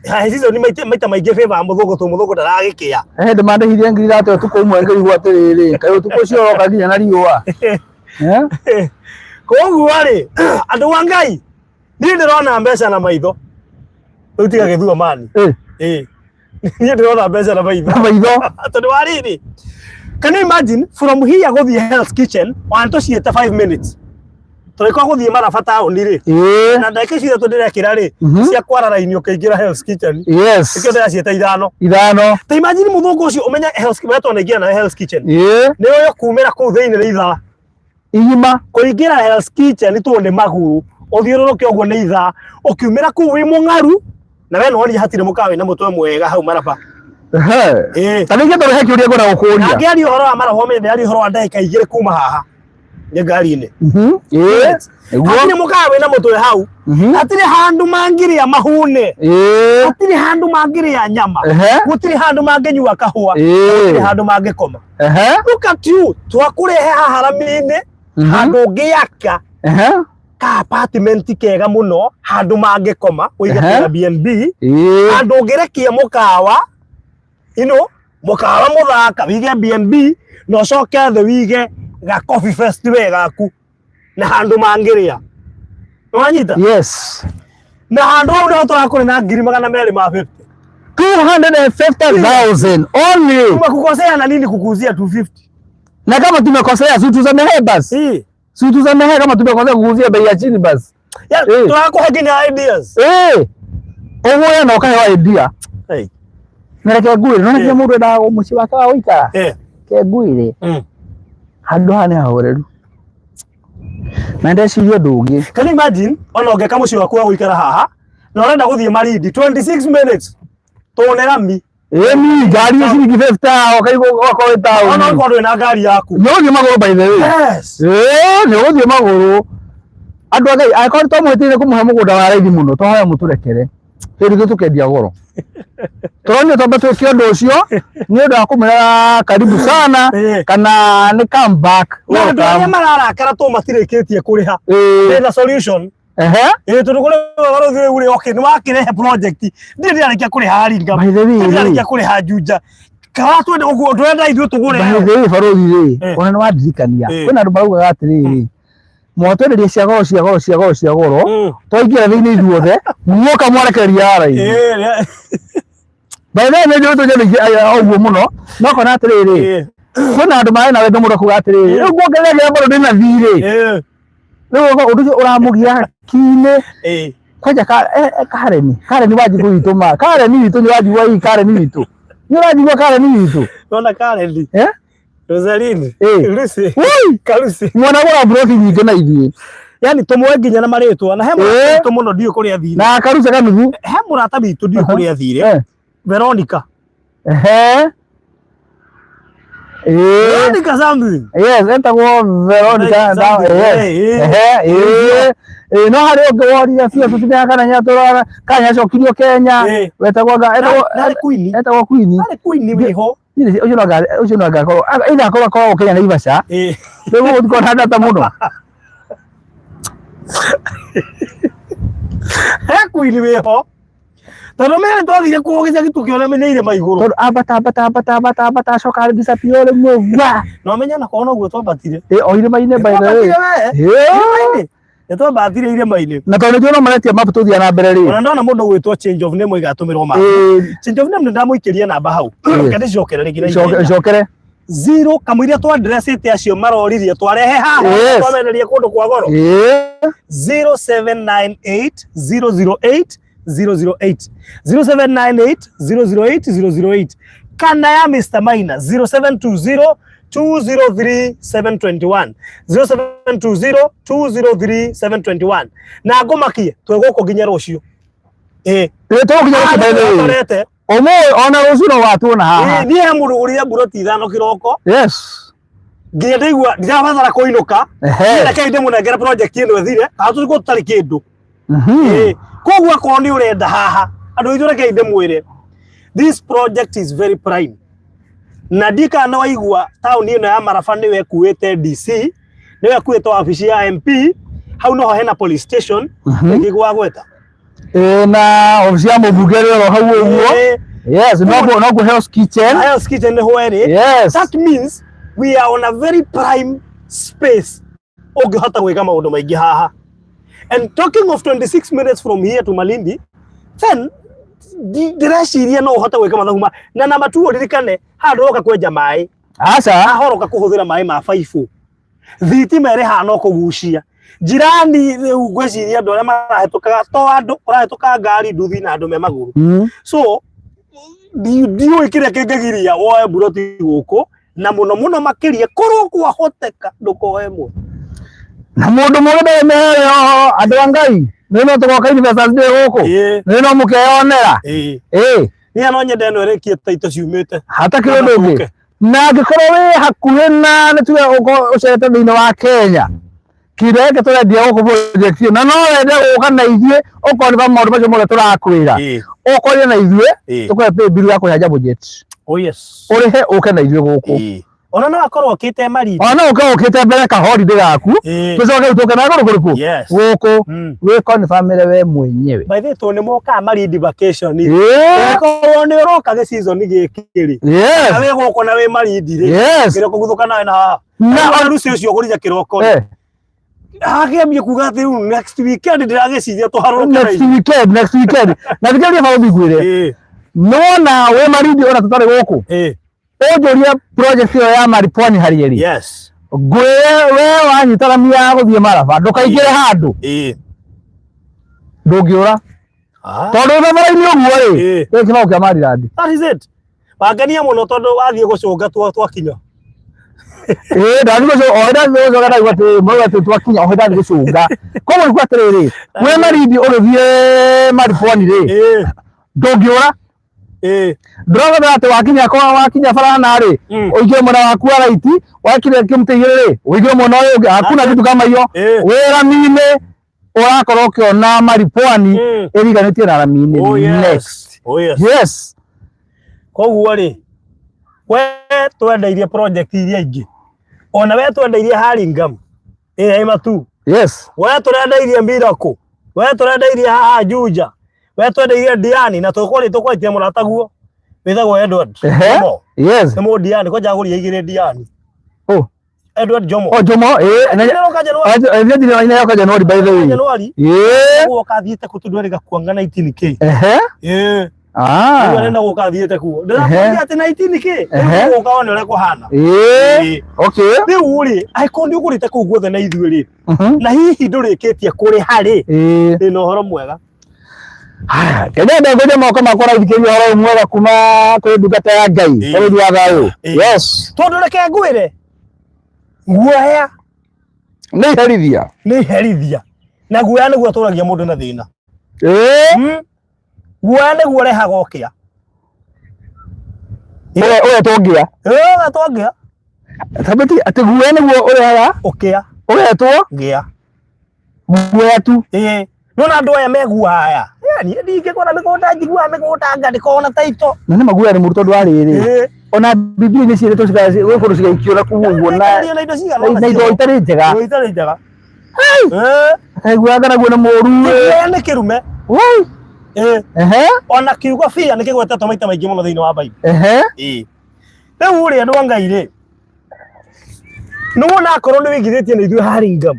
high season maita maingĩ favor mũthũngũ tondũ mũthũngũ ndaragĩkĩa. He hĩndĩ mandĩhirie 30,000 ũtukũ ũmwe, ngĩrigwo atĩrĩrĩ, kaĩ ũtukũ ũcio ũroka nginya na riũa? Eh? Koguo rĩ, andũ a Ngai, niĩ ndĩrona mbeca na maitho. Rĩu tiga gĩthua mani. Ĩĩ. Niĩ ndĩrona mbeca na maitho. Na maitho. Tondũ wa rĩrĩ, can you imagine from here gũthiĩ Hell's Kitchen ona tũciĩte 5 minutes. Tũrĩkorwo gũthiĩ Maraba taũni rĩ, na ndagĩka icio ithatũ ndĩrekĩra rĩ, cia kwara raini ũkĩingĩra Hell's Kitchen. Nĩkĩo ndĩraciĩta ithano. Ithano. Ta imagine mũthũngũ ũcio ũmenye Hell's Kitchen, wetwo na Hell's Kitchen. Nĩ ũyũ kumĩra kũu thĩinĩ nĩ ithaa. Igima. Kũingĩra Hell's Kitchen tondũ nĩ magũrũ, ũthiũrũrũke ũguo nĩ ithaa, ũkiumĩra kũu wĩ mũng'aru, na we nĩwonire hatirĩ mũkawa wĩna mũtwe mwega hau Maraba. Ĩĩ. Ta rĩngĩ tondũ he kĩũria ngwenda gũkũria. Angĩaria ũhoro wa Maraba ũmenye ndĩraria ũhoro wa ndagĩka 2 kuma haha nĩ ngari-inĩ. Ĩĩ. Nĩguo. Hatirĩ mũkawa wĩna mũtwe hau. Hatirĩ handũ mangĩrĩa mahune. Hatirĩ handũ mangĩrĩa nyama. Gũtirĩ handũ mangĩnyua kahũa. Gũtirĩ handũ mangĩkoma. Look at you, twakũrehe haha rami-inĩ, handũ ũngĩaka ka apartment kega mũno, handũ mangĩkoma, ũige Airbnb, handũ ũngĩrekia mũkawa, you know, mũkawa mũthaka, wĩige B&B, na ũcoke thĩ wĩige ga coffee fest we gaku, na handũ mangĩrĩa. Nĩwanyita? Yes. Na handũ hau nĩho tũrakũrĩ na 250,000. 250,000 only. Tumekukosea na nini kukuuzia 250? Na kama tumekosea, si tusamehe basi. Si tusamehe kama tumekosea kukuuzia bei ya chini basi. Ya, tũrakũhe nginya ideas. Ũguo na ũkaheo idea. Na reke ngwĩre, no nĩkĩo mũndũ endaga mũciĩ wake wa gũikara. Reke ngwĩre, handũ haha nĩ hahoreru. Na ndeciria ũndũ ũngĩ. Can you imagine ona ũngĩka mũciĩ waku wa gũikara haha na ũrenda gũthiĩ Malindi 26 minutes tũne rami. Ĩni ngari nĩ ciringi 50 ũkaigua ũgakorwo wĩ taũni. Ona okorwo ndũrĩ na ngari yaku. Nĩ ũgũthiĩ magũrũ by the way. Yes. Ĩĩ nĩ ũgũthiĩ magũrũ. Andũ a Ngai angĩkorwo nĩ twamũhĩtĩire kũmũhe mũgũnda wa raithi mũno twahoya mũtũrekere. Hĩndĩ ithuĩ tũkendia goro. Tũronio twambe twĩke ũndũ ũcio nĩ ũndũ wa kũmwĩra karibu sana kana nĩ come back. Na andũ arĩa mararakara tondũ matirĩkĩtie kũrĩha. Ndĩna solution. Ĩĩ tondũ kũrĩ barũthi rĩu rĩ, okay, nĩ wakĩrehe project. Ndirĩ ndĩrarĩkia kũrĩha Aringa. By the way, Ndirĩ ndĩrarĩkia kũrĩha Juja. Kana twende ũguo tũrenda ithuĩ tũgũre. By the way, barũthi rĩ, ona nĩ wandirikania. Kwĩna andũ maraugaga atĩrĩrĩ, mwatwenderia cia goro cia goro cia goro cia goro, twaingĩra thĩinĩ ithuothe, muoka mwarekereria raithi. By the way, nĩ njũĩ tũnyamũ ingĩ ũguo mũno, no kona atĩrĩrĩ, kwĩna andũ marĩ na wendo mũno kuga atĩrĩrĩ, rĩu nguongerera kĩrĩa bado ndĩna thirĩ. Rĩu ũndũ ũcio ũramũgia kinĩ. Kwanja Kareni, Kareni wanjigũ witũ ma, Kareni witũ nĩ wanjigua hii Kareni witũ. Nĩ ũranjigua Kareni witũ? Nona Kareni. Rosaline. Lucy. Kalucy. Mwana gũra mburoti nyingĩ na ithuĩ. Yani tũmwe nginya na marĩtwa na he mũrata witũ mũno ndiũĩ kũrĩa athire. Na Karuca kanuthu. He mũrata witũ ndiũĩ kũrĩa athire. Veronica. Veronica something. Yes, etagwo Veronica. Yes. No harĩ ũngĩ worire biũ tũtimenya kana nĩatũraga kana nĩacokirio Kenya. Wetagwo Queen. Etagwo Queen. Arĩ Queen wĩho. Ũcio no ũcio no angakorwo either akorwo akoragwo Kenya Naivasha. Rĩu gũtikorwo na data mũno. He Queen wĩho. Tondũ mene twathire kuo gĩcagi tũkĩona nĩ irĩma igũrũ. Tondũ ambata ambata ambata ambata ambata acoka disappear rĩmwe wa. Na ũmenye ona korwo noguo twambatire. O irĩma-inĩ by the way. Irĩma-inĩ. Nĩ twambatire irĩma-inĩ. Na tondũ nĩnjũĩ no maretia map tũthiĩ na mbere rĩ. Ona ndona mũndũ ũgwĩtwo change of name ĩgatũmĩrwo map. Change of name nĩ ndamũikĩria namba hau. Reke ndĩcokere rĩngĩ na ihenya. Cokere. Zero kamũira twa addressĩte acio maroririe twarehe haha twamenderia kũndũ kwa goro. 0798 008 008 0798 008 008 kana ya Mr. Maina 0720 203 721 0720 203 721 na ngũmakie twĩ gũkũ nginya rũciũ. Ĩĩ tũgũkinya rũciũ by the way. Tũrete. Ũmũthĩ ona rũciũ no watuona haha. Niĩ he mũndũ ũgũrire mburoti 5 kĩroko. Yes. Nginya ndaigua ndirabatara kũinũka. Ehe. Reke ndĩmũnengere project ĩno ĩthire, kana tũrĩkorwo tũtarĩ kĩndũ. Mhm. Ĩĩ. Koguo akorwo nĩ ũrenda haha, andũ aitũ reke ndĩmwĩre, this project is very prime. Na ndikana nĩ waigua taũni ĩno ya Maraba nĩyo ĩkuĩte DC, nĩyo ĩkuĩte wabici ya MP, hau noho hena police station, Mhm. ĩngĩ gwagweta. Ĩĩ, na obici ya mũmbunge ĩrĩ oro hau ũguo. Ĩĩ. Yes, no Hell's Kitchen. Hell's Kitchen nĩho ĩrĩ. Yes. That means we are on a very prime space ũngĩhota gwĩka maũndũ maingĩ haha. And talking of 26 minutes from here to Malindi, then ndĩreciria no ũhote gwĩka mathabu ma na namba tu ũririkane haha ndũroka kwenja maĩ, Aca. haha ũroka kũhũthĩra maĩ ma baibũ, thitima ĩrĩ haha no kũgucia njirani. Rĩu ngwĩciria andũ arĩa marahĩtũkaga to andũ kũrahĩtũka ngari, nduthi na andũ me magũrũ. So ndiũĩ kĩrĩa kĩngĩgiria woe mburoti gũkũ, na mũno mũno makĩria korwo kwahoteka ndũkoe ĩmwe. Na mũndũ mũgĩ ndarĩ meheo, andũ a Ngai. Nĩ no tũgoka Investors Day gũkũ. Nĩ no mũkeyonera. Ĩĩ. Niĩ no nyende ĩno ĩrĩkie taito ciumĩte. Hatakĩrĩ ũndũ ũngĩ. Na angĩkorwo wĩ hakuhĩ na nĩ tuge ũkorwo ũcerete thĩinĩ wa Kenya, kĩndũ gĩkĩ tũrendia gũkũ project ĩyo, na no wende gũka na ithuĩ ũkorwo nĩ maũndũ macio mothe tũrakwĩra, ũkorire na ithuĩ, tũkũhe pay bill ya kũrĩha Jambo Jet. Oh yes. Ũrĩhe ũke na ithuĩ gũkũ. Ona no akorwo okĩte Malindi. Ona no ũke ũkĩte mbere ka holiday gaku, tũcoke rĩu tũke na kũndũ kũrĩkũ? Yes. Gũkũ wĩ confirm we mwenyewe. By the way, tondũ nĩ mokaga Malindi vacation rĩ, Ĩĩ. angĩkorwo nĩ ũroka gĩ season gĩkĩ rĩ, Yes. na wĩ gũkũ na wĩ Malindi rĩ, Yes. kĩroko guthũka nawe na haha. Na Na rucio ũcio ũgũrire kĩroko rĩ, agĩambie kuga atĩ rĩu next weekend ndĩragĩciria tũharũrũke na Next ithuĩ. weekend, next weekend. Na thikĩrĩria baũthi ngwĩre. Nĩwona wĩ Malindi ona tũtarĩ gũkũ, ũnjũrie project ĩyo ya Maripwani harĩa ĩrĩ. Ngwĩre we wanyita rami ya gũthiĩ Maraba ndũkaingĩre handũ, ndũngĩũra, tondũ wĩ barabara-inĩ ũguo rĩ, wĩ kĩbaũ kĩa Maryland. That is it. Wangenia mũno tondũ wathiĩ gũcũnga twakinya. Ĩĩ, ndathiĩ gũcũnga, o ndathiĩ gũcũnga ndaigua atĩ mauga atĩ twakinya, o ndathiĩ gũcũnga. Koguo nĩ kuga atĩrĩrĩ, wĩ Malindi ũgĩthiĩ Maripwani rĩ, ndũngĩũra. Ndũrabatara atĩ wakinya kwa wakinya barana rĩ, ũingĩre mwena waku wa right, wakinya kĩmũtĩ igĩrĩ rĩ, ũingĩre mwena ũyũ ũngĩ. Hakuna kitu kama hiyo. Wĩ rami-inĩ ũrakorwo ũkĩona Maripwani ĩriganĩtie na rami-inĩ. Oh yes. Next. Oh yes. Yes. Koguo rĩ, we twendeirie project iria ingĩ, ona we twendeirie Hurlingham ĩrĩa ĩ Matu, we tũrendeirie Miracle, we tũrendeirie haha Juja, we twendeirie Diani, na tũkwarĩ tũkwarĩtie mũrataguo wĩtagwo Edward Jomo. Nĩ mũdiani kwanja agũrire igĩrĩ Diani. Oh. Edward Jomo. Oh, Jomo, eh, na Nĩroka Januari. eh, nĩ yoka Januari, by the way. Januari. Gũka thiĩte kũ tondũ erĩga kuanga 19K. Rĩu arenda gũka thiĩte kuo. Ndĩrakwĩra atĩ 19K. Rĩu gũka wone ũrĩa kũhana. Okay. Rĩu rĩ, angĩkorwo nĩ ũgũrĩte kũu guothe na ithuĩ rĩ, na hihi ndũrĩkĩtie kũrĩha rĩ, ndĩna ũhoro mwega. Haya, Kenya ndengũria moko makwa raithikĩria ũhoro ũyũ mwega kuma kwĩ ndungata ya Ngai, bũrũri wa thayũ. Yes. Tondũ reke ngwĩre, guoya Nĩ iherithia. Nĩ iherithia, na guoya nĩguo ũtũragia mũndũ na thĩna. Guoya nĩguo ũrehaga ũkĩa. Ũrĩa tũngĩa. Ũrĩa twangĩa. Thabiti atĩ guoya nĩguo ũrehaga ũkĩa. Ũgetwo ngĩa. Guoya tu. Ĩĩ. Nona andũ aya meguaya. Niĩ ndingĩkora mĩgũnda, njiguaga mĩgũnda anga ndĩkoragwo na taito. Na nĩ maguoya nĩ mũru tondũ wa rĩrĩ. Ona Biblia nĩ ciĩrĩtwo gwĩ kũndũ cigaikio na kũu ũguo na na indo cigana ũna na indo itarĩ njega. Indo itarĩ njega. Kaiguaga naguo nĩ mũru. Guoya nĩ kĩrume. Woi. Ona kiugo fear nĩ kĩgwetetwo maita maingĩ mũno thĩinĩ wa Bible. Rĩu rĩ, andũ a Ngai rĩ, nĩ wona akorwo nĩ wĩigithĩtie na ithuĩ Hurlingham,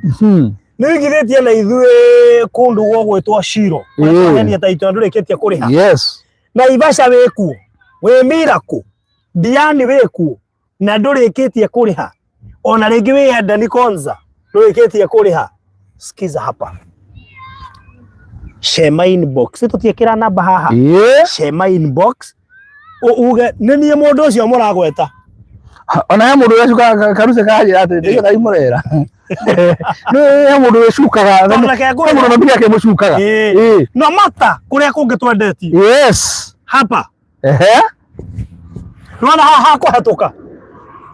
nĩ wĩigithĩtie na ithuĩ kũndũ gwĩtwo Shiro, kũrĩa taito na ndũrĩkĩtie kũrĩha. Naivasha wĩkuo, wĩ Miracle, Diani wĩkuo na ndũrĩkĩtie kũrĩha, ona rĩngĩ wĩ Eden Konza ndũrĩkĩtie kũrĩha. Sikiza hapa, Shema inbox, tũtiĩkĩra namba haha. Shema inbox uge nĩ niĩ mũndũ ũcio mũragweta. Ona he mũndũ ũrĩa karuce kanjĩra atĩ ndĩgĩtha imũrera. Nĩ he mũndũ wĩcukaga. Tondũ reke ngwĩre. He mũndũ na mbia akĩmũcukaga. No mata kũrĩa kũngĩ twendetie. Hapa. Nĩwona haha hakũhetũka,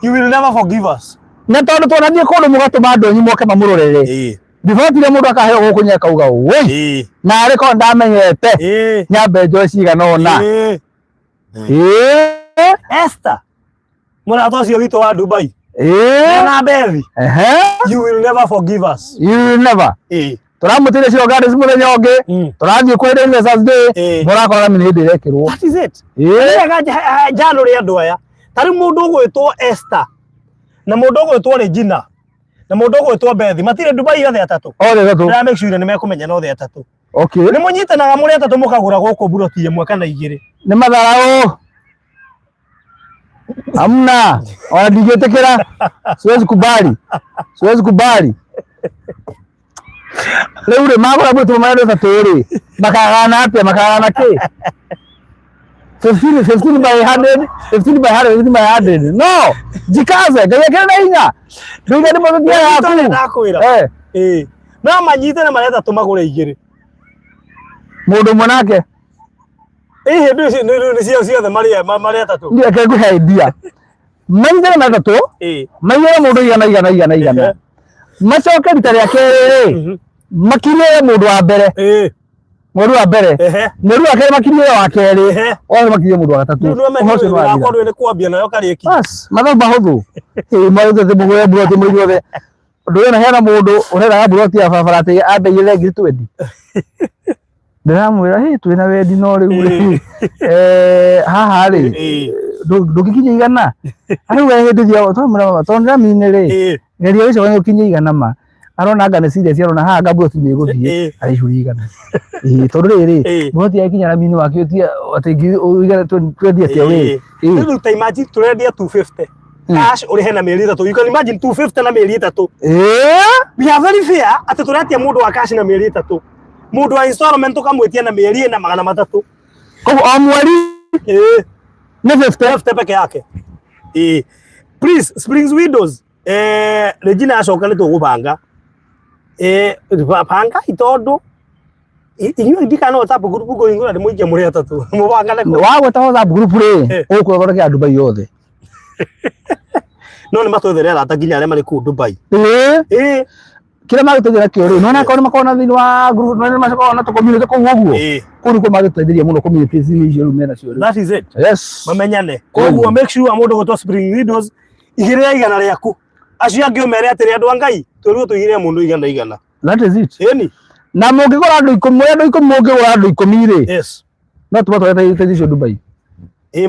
you will never forgive us. Na tondu twanathie kundu mugatuma andu anyu moke mamurorere. Riboti iria mundu akaheo guku ni akauga woi na arĩ korwo ndamenyete nyambe njoe cigana ũna. Esther mũrata ũcio witũ wa Dubai na Bethi, you will never forgive us. You will never. Tũramũtĩire Shiro Gardens mũthenya ũngĩ, tũrathiĩ kwenda Investors Day, mũrakora nĩ hĩndĩ ĩrekĩrwo. That is it. Wega njanũre andũ aya ta rĩu mũndũ ũgwĩtwo Esther na mũndũ ũgwĩtwo Regina na mũndũ ũgwĩtwo Bethi matirĩ Dubai othe atatũ. Othe atatũ. Ndĩra make sure nĩ mekũmenyana othe atatũ. Okay. Nĩ mũnyitanaga mũrĩ atatũ mũkagũra gũkũ mburoti ĩmwe kana igĩrĩ. Nĩ matharaũ. Hamna, ona ndingĩtĩkĩra. Siwezi kubali. Siwezi kubali. Rĩu rĩ magũra mburoti ĩmwe marĩ andũ atatũ rĩ, makagana atĩa? Makagana kĩ? 15, 15 by 100, 15 by 100, 15 by 100. No, jikaze, Ngai akĩrĩ na hinya. Ndũiga deposit yaku. Ndakwĩra. No manyitane marĩ atatũ magũre igĩrĩ. Mũndũ ũmwe nake. Ĩ hĩndĩ ici nĩ cio ciothe marĩ atatũ. Ndiĩ reke ngũhe idea. Manyitane marĩ atatũ, maigĩre mũndũ igana igana igana igana. Macoke rita rĩa kerĩ rĩ, makirie mũndũ wa mbere. Mweri wa mbere, mweri wa kerĩ makirie wa kerĩ, othe makirie mũndũ wa gatatũ. Ũhoro ũcio nĩ wathira. Rĩu nĩ kwambia nayo karĩki. Bas, mathabu mahũthũ. Maũndũ atĩ mũgũre mburoti mũrĩ inyuothe. Ũndũ ũyũ hena mũndũ ũreraga mburoti ya barabara atĩ ambe igĩre ngiri 20. Ndĩramwĩra hĩ twĩna wendi no rĩu rĩ, haha rĩ, ndũngĩkinyia igana. Rĩu we hĩndĩ thiaga twamwĩra tondũ ndĩramine rĩ, geria wĩcoke ũkinyie igana ma. Arona anga nĩ serious, arona haha anga mburoti nĩ ĩgũthiĩ, araihũria igana. Tondũ rĩrĩ, mburoti yakinya rami-inĩ wake ũtie atĩ ngiri igana twendi atĩa we. Rĩu ta imagine tũrendia 250 cash ũrĩhe na mĩeri ĩtatũ. You can imagine 250 na mĩeri ĩtatũ. We are very fair atĩ tũretia mũndũ wa cash na mĩeri ĩtatũ. Mũndũ wa installment tũkamwĩtia na mĩeri ĩna 300. Koguo o mweri nĩ 50. 50 peke yake. Please Springs Windows, Regina acoka nĩ tũgũbanga. Banga tondu inyuĩ ndikana WhatsApp group ngũhingũra ndĩmũikie mũrĩ atatũ mũbangane kũ. Wagweta WhatsApp group rĩ, ũkũthondekera Dubai yothe. No nĩ matwethere arata nginya arĩa marĩ kũu Dubai. Kĩrĩa magĩteithia nakĩo rĩ, nĩwona akorwo nĩmakoragwo na thĩinĩ wa group, nĩwona nĩmakoragwo na tũ-community kũu ũguo. Kũu nĩkuo magĩteithĩria mũno communities icio rĩu mena cio rĩu. That is it. Yes. Mamenyane. Koguo make sure mũndũ gwĩtwo Spring Windows igĩrĩra igana rĩaku. Acio angĩ ũmere atĩrĩ andũ a Ngai twĩrwo tũigĩrĩre mũndũ igana igana. That is it. Ĩni. Na mũngĩgũra andũ ikũmi, mũrĩ andũ ikũmi mũngĩgũra andũ ikũmi rĩ, no tũmatware ta icio Dubai.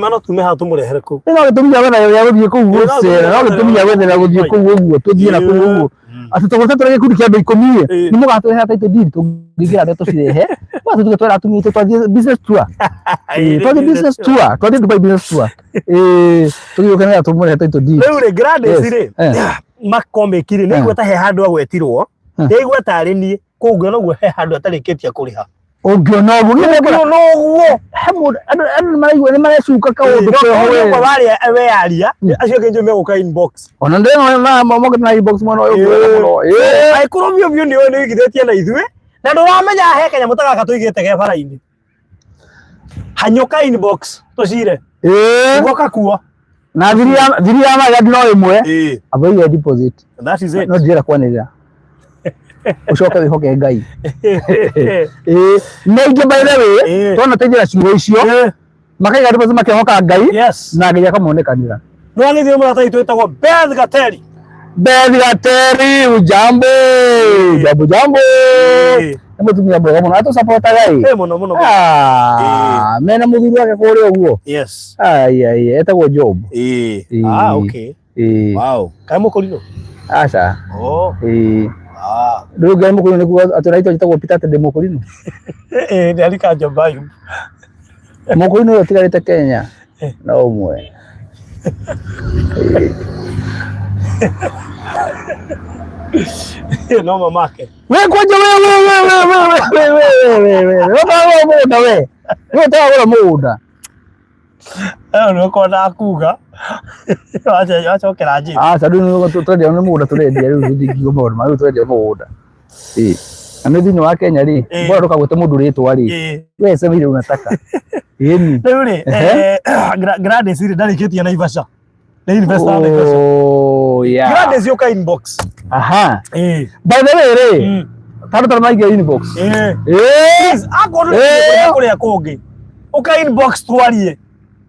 Ma no tume haha tũmũrehere kũu. No gĩtũmi gĩa gwetha gĩa gũthiĩ kũu gũcera, no gĩtũmi gĩa gwethera gũthiĩ kũu ũguo, tũthiĩ na kũu ũguo. Atĩ tũgũte tũrĩ gĩkundi kĩa andũ ikũmi rĩ, nĩ mũgatũrehera title deed, tũngĩingĩra nĩ tũcirehe. Basi tuge twĩra atumia aitũ twathiĩ business tour. Twathiĩ business tour, twathiĩ Dubai business tour. Tũthiĩ gũkenera tũmũrehe title deed. Rĩu rĩ Gladys rĩ, makomĩki rĩ, nĩ igweta he handũ agwetirwo, nĩ igweta arĩ niĩ, kũu ngĩona ũguo he handũ atarĩkĩtie kũrĩha. Ũngĩona ũguo, nĩ Ũngĩona ũguo. He mũndũ, andũ nĩ maraigua, nĩ marecuka kaũndũ keho we. Ũguo warĩa weyaria, acio angĩ njũĩ megũka inbox. Ona ndĩrona na mokĩte na inbox mwena ũyũ ũngĩ mũno. Angĩkorwo biũ biũ nĩ ũĩ nĩ ũigithĩtie na ithuĩ, na ndũramenya he kanyamũ ta gaka tũigĩte ke bara-inĩ. Hanyũka inbox tũcire. Nĩguo kakuo. Na thiri ya magadi no ĩmwe. Avoid deposit. That is it. No ndĩrenda kwanĩrĩra. Ũcoke wĩhoke Ngai. Na ingĩ by the way, twona teithĩra ciugo icio, makaiga deposit makehoka Ngai, na Ngai akamonekanĩra. Nĩ wagĩthiĩ mũrata witũ wĩtagwo Beth Gateri. Beth Gateri, ujambo. Jambo jambo. Nĩ mũtumia mwega mũno, atũcapotaga ĩ. Mũno mũno. Mena mũthuri wake kũrĩa ũguo. Yes. Ai ai, etagwo Job. Ah, okay. Wow. Kaĩ mũkũrinũ? Aca. Oh. Rĩu ngai mũkũrinũ nĩkuo atĩ ũraitwo njĩtagwo Peter atĩ ndĩ mũkũrinũ. Nĩ arika Jombayu. Mũkũrinũ ũyũ ũtigarĩte Kenya no ũmwe. No mamake. We kwanja we we we we we we we we we we we ũtagũra mũgũnda we. We ũtagũra mũgũnda. Ĩyo nĩ ũkona kuga. Wacokera njĩra. Aca rĩu nĩ tũrendia nĩ mũgũnda tũrendia rĩu tũtingiuga maũndũ ma rĩu tũrendia mũgũnda. Na nĩ thĩinĩ wa Kenya rĩ, bora ndũkagwete mũndũ rĩtwa rĩ. We sema ile unataka. Ĩni. Rĩu rĩ, Gladys rĩ ndarĩkĩtie Naivasha. Nĩ investor Naivasha. Oh yeah. Gladys yũka inbox. Aha. Eh. By the way rĩ, tandũ tandũ maingĩ inbox. Eh. Eh. Please, akorwo Eh. nĩ kũrĩa kũngĩ. Ũka inbox twarie.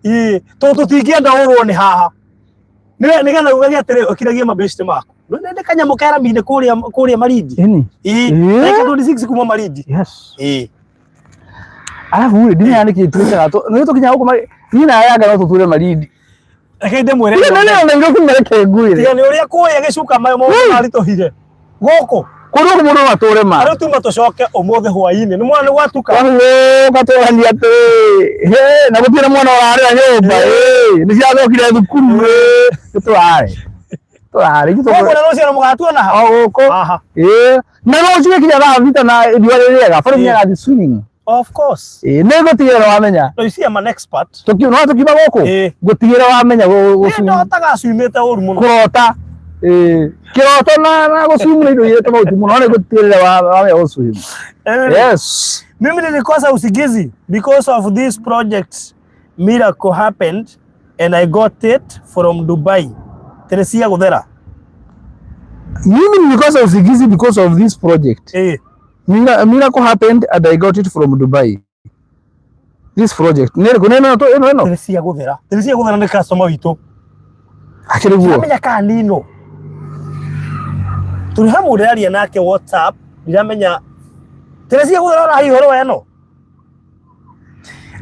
Ĩĩ, tondũ tũtingĩenda ũrwo nĩ haha. Nĩ nĩgetha ugage atĩrĩ ũkiragie mabeshte maku. Nĩ kanyamũ ke rami-inĩ kũrĩa kũrĩa Malindi. Ĩni. Ĩĩ, Eh. ndagĩka 26 kuma Malindi. Yes. Ĩĩ. Alafu rĩ, ndimenya nĩkĩ twĩkaga nĩ tũkinyaga gũkũ niĩ na Yanga no tũture Malindi. Reke ndĩmwĩre. Niĩ nĩ na Nairobi mareke ngwĩre. Tiga nĩ ũrĩa kũrĩa gĩcuka mayo maũndũ maritũhire. Gũkũ. Kũndũ gũkũ mũndũ no atũre ma. Arĩa tuma tũcoke ũmũthĩ hwaĩ-inĩ. Nĩ mwana nĩ gwatuka. Ũgatũrania atĩ he na gũtirĩ mwana ũrarĩra nyũmba ĩ nĩ ciathokire thukuru ĩ nĩ tũrarĩ tũrarĩ ithuĩ Koguo na rũciũ mũgatuona ha. o gũkũ Haha. ĩ na rũciũ gĩkinya thaa thita na riũa rĩ rĩega bado Ĩ. nĩ agathiĩ swimming. Of course. Ĩ nĩ ngũtigĩrĩra wamenya. No you see I'm an expert. No tũkiuma gũkũ Ĩ. ngũtigĩrĩra wamenya Nĩ ndotaga swimĩte ũru mũno. kũrota. Ĩ kĩroto na gũswim nĩ indo irĩ tofauti mũno, nĩ ngũtigĩrĩra wamenya gũswim. Yes. Mimi nilikosa usingizi because of this project. Miracle happened and I got it from Dubai. Teresia Guthera. Mimi nilikosa usingizi because of this project. Eh. Miracle happened and I got it from Dubai. This project. Nĩ ĩrĩkũ? Nĩ ĩno ĩno ĩno? Teresia Guthera. Teresia Guthera nĩ customer witũ. Akĩrĩ guo. Ndiramenya kana nĩ ĩno. Tũrĩ hamwe ndĩraria nake WhatsApp, ndiramenya Teresia Guthera ũrahi ũhoro wa ĩno.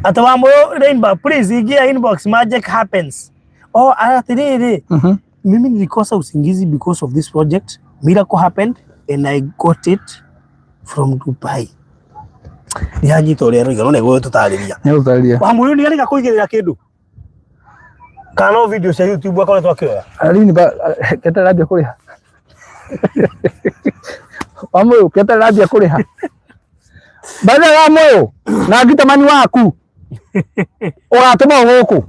Atĩ wa mũyũ Rainbow, please ingia inbox, magic happens. Oh, atĩrĩrĩ. Mimi nilikosa usingizi because of this project. Miracle happened and I got it from Dubai. Ndihanyita ũrĩa aroiga no nĩegũgĩtũtarĩria. Nĩ gũtarĩria. Wa mũyũ nĩ arĩga kũigĩrĩra kĩndũ. Kana no video cia YouTube akoretwo akĩoya. Alini ba keterera ambia kũrĩha. Wa mũyũ keterera ambia kũrĩha. Bathe wa mũyũ na ngitamani waku ũgatũma gũkũ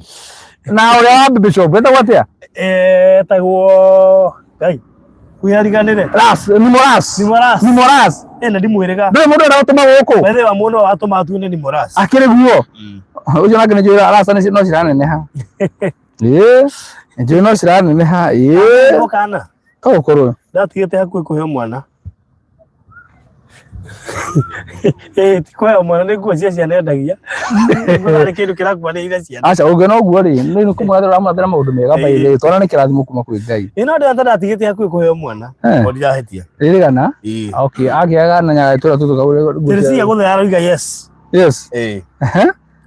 na ũrĩa wa bishop etagwo atĩa? Etagwo Ngai. Kwĩariganĩre. Ras, ni Moras. Ni Moras. Ni Moras. Na ndimwĩrĩga. Ndũrĩ mũndũ enda gũtũma gũkũ. Bethe wa mũndũ watũma atue ni Moras. Akĩrĩ guo. Ũcio nake nĩ njũĩ Ras no ciraneneha. Ĩĩ. Njũĩ no ciraneneha. Ĩĩ. Kana. To gũkorwo. Ndatigĩte hakuhĩ kũheo mwana. Ti kũheo mwana nĩ nguo cia ciana endagia. Harĩ kĩndũ kĩrakuanĩrĩire ciana. Aca ũngĩona ũguo rĩ, nĩ kũmũrathĩra ũramũrathĩra maũndũ mega by the way, twana nĩ kĩrathimo kuma kwĩ Ngai. Ĩno ndĩrata ndatigĩte hakuhĩ kũheo mwana. O ndirahĩtia. Ririkana? Okay, akĩaga na nyaga tũrĩa tũtũka. Teresia Guthera aroiga yes. Yes.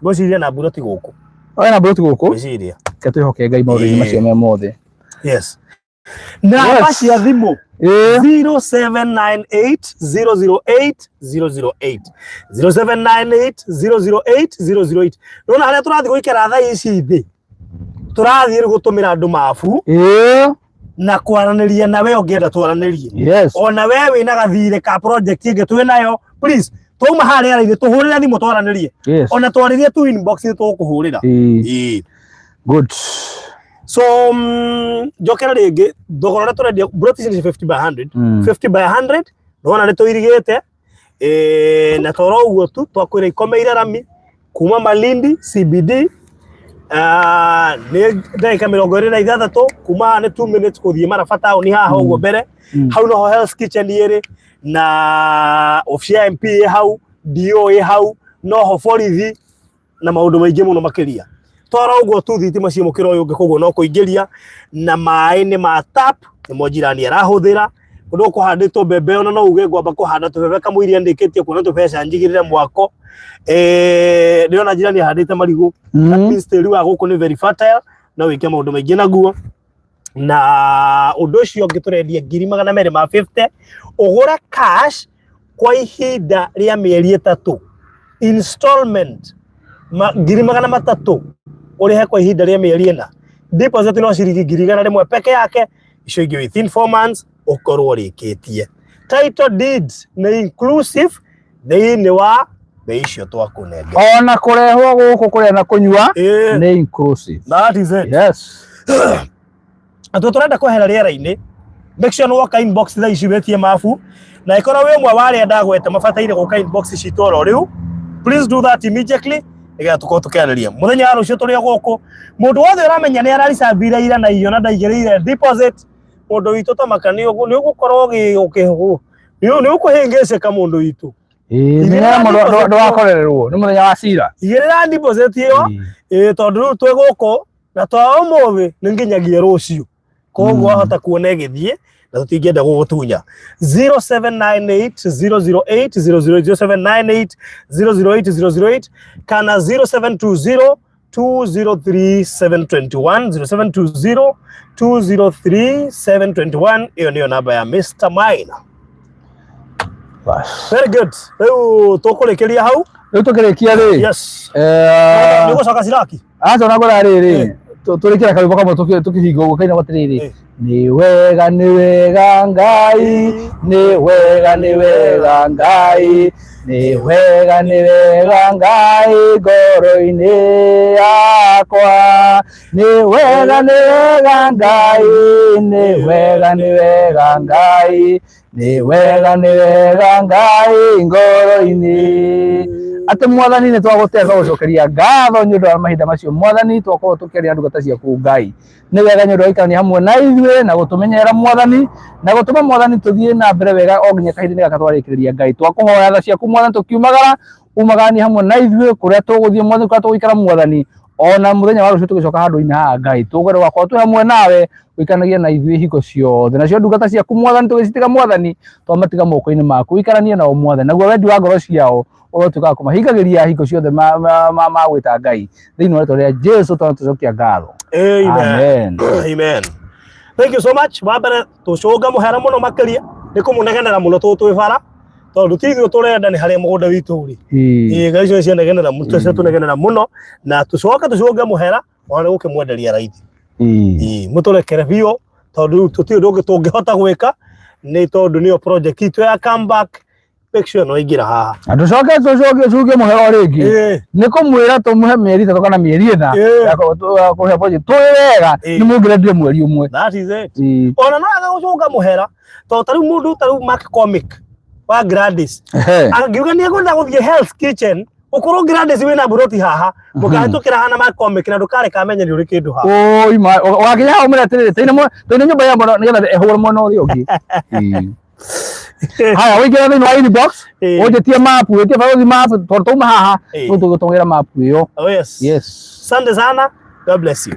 Ngwĩciria na mbura ti gũkũ. Oya na mbura ti gũkũ. Ngwĩciria. Reke twĩhoke Ngai maũndũ-inĩ macio me mothe. Yes. Namba cia thimũ 0798 008 008 0798 008 008. Nona harĩa tũrathiĩ gũikara thaa ici thĩ tũrathiĩ rĩu gũtũmĩra andũ mabu na kwaranĩria nawe ũngĩenda twaranĩrie. Yes. Ona we wĩna gathirĩ ka project ĩngĩ twĩ nayo, please twauma harĩa rĩrĩ tũhũrĩre thimũ twaranĩrie. Yes. Ona twarĩrie tu inbox nĩ tũgũkũhũrĩra. Good. So njokera rĩngĩ thogora ũrĩa tũrendia broti ici nĩ 50 by 100. 50 by 100 nona nĩ tũirigĩte na toro ũguo tu twakwĩra ikomeire rami kuma Malindi CBD nĩ ndagĩka 26 kuma haha nĩ 2 minutes gũthiĩ Maraba taũni haha ũguo mbere. Hau noho Hell's Kitchen ĩrĩ na office ya MP ĩ hau, DO ĩ hau, noho borithi na maũndũ maingĩ mũno makĩria. Twara ũguo tu thitima ciĩ mũkĩra ũyũ ũngĩ koguo no kũingĩria na maĩ nĩ ma tap nĩmo jirani arahũthĩra. Ũndũ kũhandĩtwo mbembe ona no uge ngwamba kũhanda tũbebe kamũiria ndĩkĩtie kuona tũbeca njigĩrĩre mwako. Ndĩrona jirani ahandĩte marigũ. That means tĩri wa gũkũ nĩ very fertile no wĩke maũndũ maingĩ naguo. Na ũndũ ũcio ũngĩ tũrendia 250,000 ũgũre cash kwa ihinda rĩa mĩeri 3 installment 300,000 ũrĩhe kwa ihinda rĩa mĩeri 4. Deposit no ciringi 100,000 peke yake, icio ingĩ within 4 months ũkorwo ũrĩkĩtie. Title deeds nĩ inclusive thĩinĩ wa bei icio twakũnengera. Ona kũrehwo gũkũ kũrĩa na kũnyua nĩ inclusive. That is it. Yes. Atũ tũrenda kwehera rĩera-inĩ, make sure nĩ woka inbox thaa ici wĩtie mabu, na ĩkorwo wĩ ũmwe wa arĩa ndagweta mabataire gũka inbox citũ oro rĩu, please do that immediately nĩgetha tũkorwo tũkĩarĩria. Mũthenya wa rũciũ tũrĩ o gũkũ, mũndũ wothe ũramenya nĩ araricabire ira na irio na ndaigĩrĩire deposit, Mundu witũ ta maka nĩ ũgũkorwo nĩ ũkũhĩngĩcĩka mũndũ witũ. Ĩĩ, menya mũndũ ndwakorererwo nĩ mũthenya wa cira. Igĩrĩra deposit ĩyo. Ĩĩ, tondũ rĩu twĩ gũkũ na twa ũmũthĩ nĩ nginyagia rũciũ, koguo wahota kuona ĩgĩthiĩ na tũtingĩenda gũgũtunya. 0798 008 008, 0798 008 008 kana 0720 203 721, 0720 203 721. Ĩyo nĩyo namba ya Mr. Maina. Bas. Very good. Rĩu tũkũrĩkĩria hau. Rĩu tũkĩrĩkia rĩ. Yes. Nĩ ũgũcoka Ciraki? Aca ona rĩrĩ tũrĩkĩra karwĩmbo kamwe tũkĩhinga ũguo kainagwo atĩrĩrĩ. Nĩ wega, nĩ wega Ngai, nĩ wega, nĩ wega Ngai, nĩ wega, nĩ wega Ngai ngoro-inĩ yakwa. Nĩ wega, nĩ wega Ngai, nĩ wega, nĩ wega Ngai, nĩ wega, nĩ wega Ngai ngoro-inĩ. Atĩ Mwathani, nĩ twagũtĩa, twagũcokeria ngatho nĩ ũndũ wa mahinda macio. Mwathani, twakorwo tũkĩaria ndungata ciaku. Ngai, nĩ wega nĩ ũndũ wa gũikarania hamwe na ithuĩ na gũtũmenyerera, Mwathani, na gũtũma, Mwathani, tũthiĩ na mbere wega o nginya kahinda-inĩ gaka twarĩkĩrĩria. Ngai, twakũhoya tha ciaku, Mwathani, tũkiumagara umagaranie hamwe na ithuĩ kũrĩa tũgũthiĩ, Mwathani, kũrĩa tũgũikara, Mwathani, ona mũthenya wa rũciũ tũgĩcoka handũ-inĩ haha. Ngai, tũgwenda gũgakorwo twĩ hamwe nawe, ũikaranagie na ithuĩ hingo ciothe. Nacio ndungata ciaku, Mwathani, tũgĩcitiga, Mwathani, twamatiga moko-inĩ maku, ũikaranie nao, Mwathani, naguo wendi wa ngoro ciao ũrotuĩka wa kũmahingagĩria hingo ciothe ma gwĩta. Ngai, thĩinĩ wa rĩtwa rĩa Jesu twana tũcokia ngatho. Amen. Amen. Amen. Thank you so much. Wa mbere tũcũnga mũhera mũno makĩria nĩ kũmũnegenera mũno tũ twĩ bara, tondũ ti ithuĩ tũrenda, nĩ harĩa mũgũnda witũ ũrĩ. Ĩĩ, ngai icio cianegenera, ciatũnegenera mũno, na tũcoke tũcũnge mũhera ona nĩ gũkĩmwenderia raithi. Ĩĩ, mũtũrekere biũ, tondũ rĩu tũtirĩ ũndũ ũngĩ tũngĩhota gwĩka, nĩ tondũ nĩyo project itũ ya comeback. Make sure no ingĩra haha. Na tũcoke tũcoke cuge mũhera o rĩngĩ nĩ kũmwĩra tũmũhe mĩeri 3 kana mĩeri 4 ya kũhe project tũĩ wega nĩ mũngĩrendire mweri ũmwe. That is it. Ona no aga gũcũnga mũhera, tondũ ta rĩu mũndũ ta rĩu Mark Comic wa Gladys angiuga nĩ egwenda gũthiĩ Hell's Kitchen, ũkorwo Gladys wĩna mburoti haha, ndũkahĩtũkĩra haha na Mark Comic na ndũkareka amenye nĩ ũrĩ kĩndũ haha. Oi ma ũgakinya hau ũmwĩre atĩrĩrĩ, tũine nyũmba ya mwena nĩgetha ehũre mwena ũrĩa ũngĩ. Haya, ũingĩre thĩinĩ wa inbox, ũnjĩtie map, wĩtie Barũthi map, tondũ twauma haha, tũgũtũgĩra map ĩyo. Oh yes. Yes. Asante sana. God bless you.